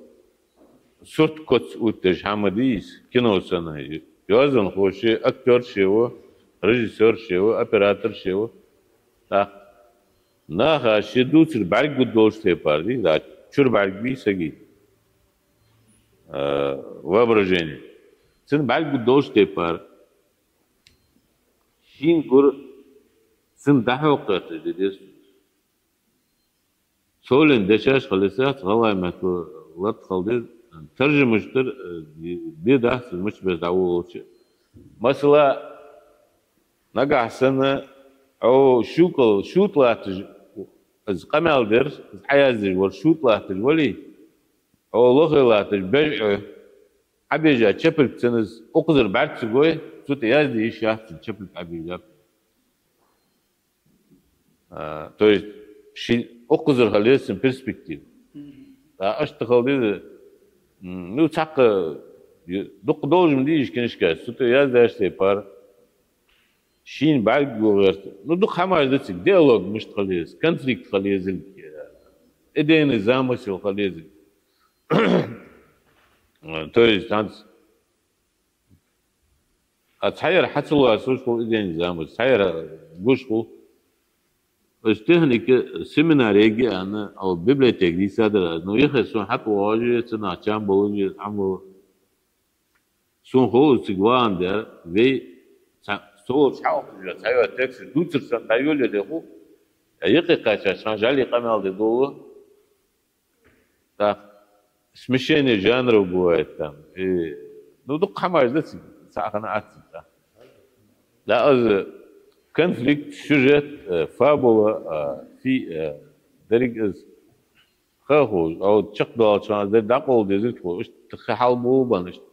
сурт-коц оттадеш хӀама дий из, кино санна. Йоазонхо ше актёр ше ва, режиссёр ше ва, оператор ше ва. ТӀаккха наха ший дувцар бӀаргагургдолча тайпара дий, да, чура бӀаргагургбий сага, э, воображение. Цунна бӀаргагургдолча тайпара шийна гур цунна дӀахьокха гӀерташ де деза. Цо лен дешаш хила йиш яц, гӀалгӀай меттала латта хила деза, таржамаш тӀара, э, де-, де дац из, мичча беса дӀаволавалча. Масала, нагахьа санна, Ӏо шутӀал-, шутӀа латташ, из къамаьл дер, из Ӏояздеш вар шутӀа латташ вале, Ӏо лохе латташ бежа Ӏо, Ӏобежа чепилг цунна из укхазара бӀарга ца гой, цу тӀа язде йиш яц цунна чепилг Ӏобежа. А, то есть, ший укхазара хила еза цун перспектива. Мгм. А, иштта хила деза, м, ну, цхьаккха, ю-, дукха долаш ма дий уж книжкаш, цу тӀа яздаьча тайпара, шийна бӀаргагу гӀерта. Ну, дукха хӀамаш да цига, диалог мишта хила еза, конфликт хила езилга, идейный замысел хила езилга. То есть, хӀанз а цхьаяр хьа ца лоацаш хул идейный замысел, цхьаяр гуш хул. Из техника семинар яги аьнна, ала библиотека дийцадар аз. Ну, яхе сона хьатӀавоагӀаш, цу наха чам болаш, Ӏамал. Сона ховш цига вагӀандаь, вай, цхьа, со волча хьаухаш, цхьайола текст дувцар санна дӀайолаяле хул, юкъе кхаьчача хана жӀали къамаьл де долу. Так, смешение жанров бывает там. И, ну, дукха хӀамаш да цига, цхьа хана аьттув ца. Да, из конфликт, сюжет, э, фабула, э, фи-, э, деррига из ха ховш, а вот чакхдоалача хана деррига дӀакъовла дезилга ховш, иштта хьалболабенна, иштта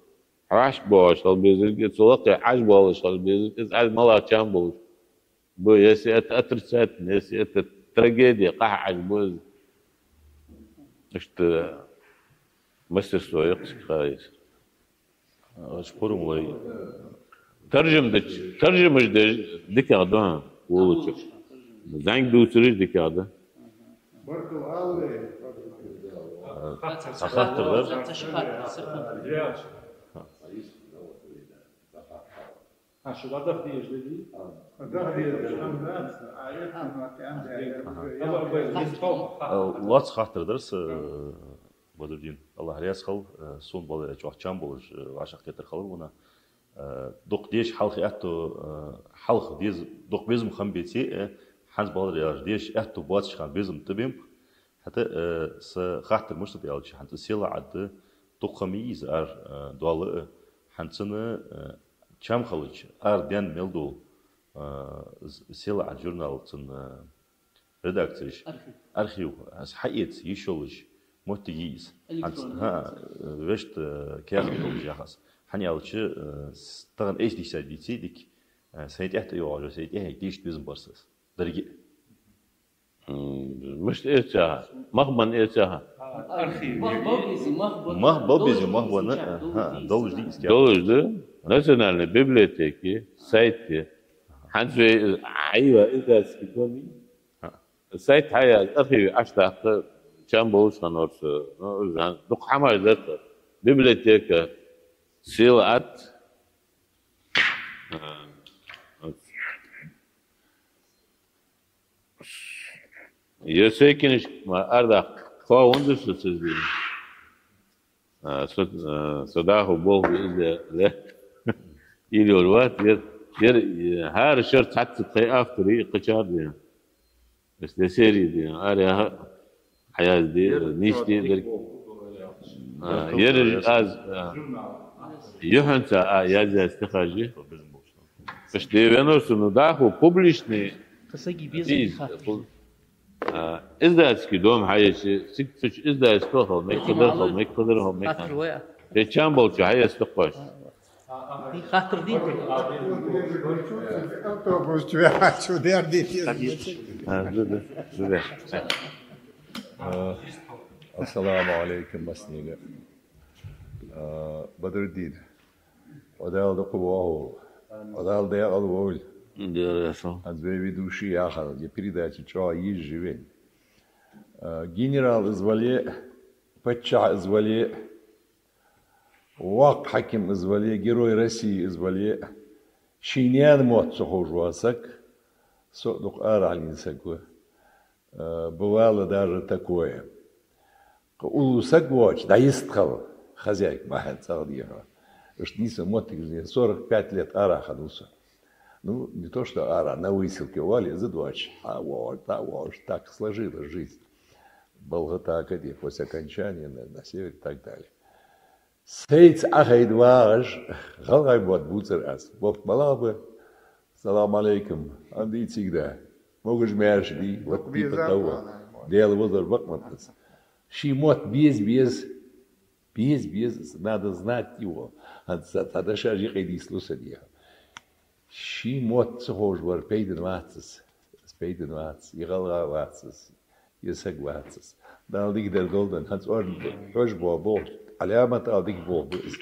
хьоашка боагӀаш хила безилга, цу лакхе Ӏаж боалаш хила безилга, из Ӏаж малагӀча чам болаш ба, если это отрицательно, если это трагедия, къаьхьа Ӏаж ба из. Иштта мастерство я-кх цига хьаийца. Аш пурам вай. Таржам деш, таржамаш деш дикагӀа да, хӀа, волча. ЗӀамига дувцараш дикагӀа да. Цхьа хаттар дар. Цхьа хаттар дар. Ха, шу ладах дезаш да, дий? Ладах дезаш, ам, да, а, я, ам, ам, да, я, я, я. Э, лаца хаттар дар са, э, Бадрудин, Аллахь раьза хилва, э, сона бала чӀоагӀа чам болаш, э, вӀашагӀкхетар хилар вайна. Э, дукха деша хьалха аьттув, э, хьалха деза, дукха безам хинна беце а, э, хӀанз бала яхаш деша аьттув боацаш хинна безам тӀабенаб. ХӀаьта, э, са хаттар мишта да аьлча, хӀанз села Ӏадда, дукха ма йий из ара, э, дола а, хӀанз цунна, э, чам хилча, ара даьнна мел дола, А, з-, «Селаат» журнал цун, а, редакцеш. Архив. Архив. Аз хьаэца йиш йолаш моттиг я из. Электронный. ХӀанз, хӀа, вешта, а, каьхат долаш яхаш. ХӀана аьлча, а, с-, тахан эшдийша дийцай дика, а, сай тӀехьа тӀайоагӀаш, сай тӀехьа тешаш безам бар са. Деррига. М, мишта эцахьа? Мах бан эцахьа? Архив. Мах ба безе, мах ба, мах ба безе, долаш мах ба, долаш да из. Долаш да. Национальни библиотеки сайт я. ХӀанз вай, а, Ӏайва издательски доми. Сайт хьаяь, архив Ӏаш даккха, чам болаш ханорса, ну, жан, дукха хӀамаш да тха. Библиотека, «Селаат». А, вот. Ер сай книжка ма арадаккха, кхо вон да со ца дийна. А, со, а, со дӀахо болх бе из ле, ле. Или вар вац, ер, ер, э, хӀара шера цхьацца тхай автори кхычар дийна. Эс де сери дийна. Ара яха, хьаяз де, ниш де, дерг. А, ер аз, а, юхьанца, а, яз, яз тахажи. Аш де венор су, ну, дӀахо публичный. Касаги без из, хатри. Пу-, а, издательский дом хьаэцача, сиг цуч издательство хал, меккадар хал, меккадар хал, меккадар. Хатри вай. Те чам болча хьаэц токхаш. И хатри ди. Автобус чу вехачу дер ди. А, да, да, да, да. А, ассаламу алейкум, массанена. А, Бадруддин. Ӏа Дала дукха вахаволва. Ӏа Дала декъала волва. Дера со. ХӀанз вай ведущи яхар, е передача чӀоагӀа йижа я вайна. А, генерал из вале, паччахь из вале, воккха хьаким из вале, Герой России из вале, ший наьна мотт ца ховш вола саг, со а дукха арахьа лийнна саг ва. А, бывало даже такое. Кхы уллув саг воацаш, дӀайистхила, хозяйка бахьан цӀагӀа дехьа. Иштта нийса моттиг, сорок пять лет арахьа хиннав со. Ну, не то что арахьа, на выселке вале, из доацаш, хьавоагӀаш, дӀавоагӀаш, так сложилась жизнь. БалхӀа так а де, после окончания на, на север и так далее. Сайца Ӏохайна вагӀаш, гӀалгӀай мотт бувцар аз. Боккха малагӀа ба? Салам алейкум. Ам дий цига да? Могаш-маьрша дий? Вот типа того. Даьла вазар бакъ ма дац. Ший мотт беза, беза. Беза, беза. Надо знать его. ХӀанз цхьа, цхьа дешаш юкъе дийцалу са дехьа. Ший мотт ца ховш вар пайдана вац из. Пайдана вац. Е гӀалгӀа вац из. Е саг вац из. Дала дикадар долда вайна, хӀанз орна хьожаш бола болх, Ӏаламат ала дика болх ба из.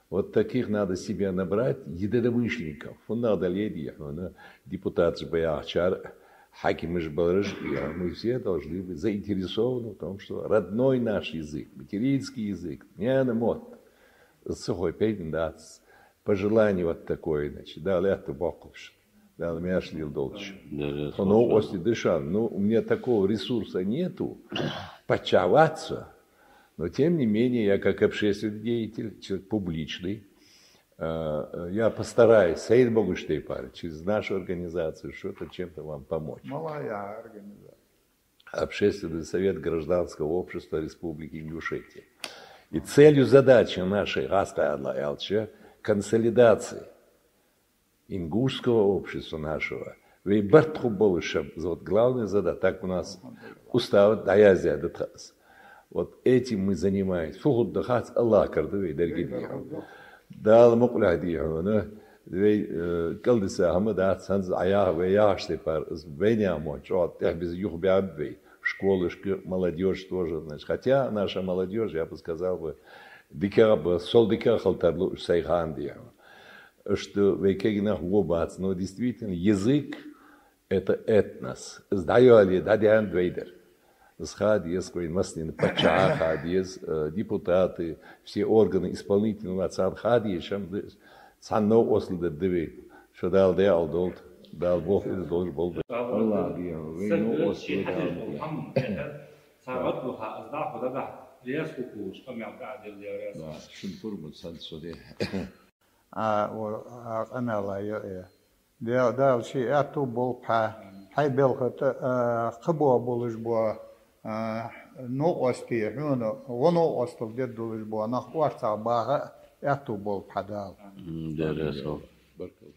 Вот таких надо себе набрать, единомышленников. ФуннагӀа дале а дехьа, ну, депутаташ ба яхачар, хьакимаш бараш, я, мы все должны быть заинтересованы в том, что родной наш язык, материнский язык, наьна мотт, из ца хой пайдана дац. Пожелание вот такое, значит, Дала аьттув боаккхалба шун. Дала маьрша леладолда шо. Да, да, тхо слушаю. Новкъостий да шоана. Ну, у меня такого ресурса нету. Паччахь вац со. Но, тем не менее, я как общественный деятель, человек публичный, э, я постараюсь, сайна могаш тайпара, через нашу организацию что-то, чем-то вам помочь. Малая организация. Общественный совет гражданского общества Республики Ингушетия. И целью задачи нашей, гӀаскхьа аьлча, консолидации ингушского общества нашего. Вай барт хургболаш, вот главная задача, так у нас устав дӀаяздаь да тха из. Вот этим мы занимаемся. Фу хургда хац, АллахӀ кара да вай деррига а дехьа. Дала мукъалахь дехьа вайна. Вай, э, кӀалдиса хӀама дац, хӀанз Ӏа яха-, вай яхача тайпара, из вайнаьха мотт чӀоагӀа тӀехьа беза, юхабаьб вай. Школашка, молодёжь тоже, значит. Хотя наша молодёжь, я бы сказал бы, дикагӀа ба, сол дикагӀа хила тарлу уж сай хана дехьа. Иштта вай кагий нах во бац, но действительно язык — это этнос. Из дӀайоалае, дӀадаьннад вай дар. Из ха деза вайна массанена, паччахьа ха деза, э, депутаты, все органы исполнительной власти, царна ха дезаш хӀама да из. Цхьана новкъостал дергда вай. Шо Дала декъала долда, Дала болх из долаш болба. АллахӀ дехьа, вай новкъостал дергда вай. Цхьа гӀаддуха, аз дӀахо дагахь, резко кулуш, къамаьл дӀа а делла, резко. Да, шун пурба сан со де. А, о, а, къамаьла йо, э. Де-, Дала ший аьттув болба хьа, хьай белха тӀа, а, кхы бола болаш бола, а, новкъостий, хьона гӀо-новкъостал дергдолаш бола нах орцагӀа баха аьттув болба хьа Дала. М, дера со. Баркал.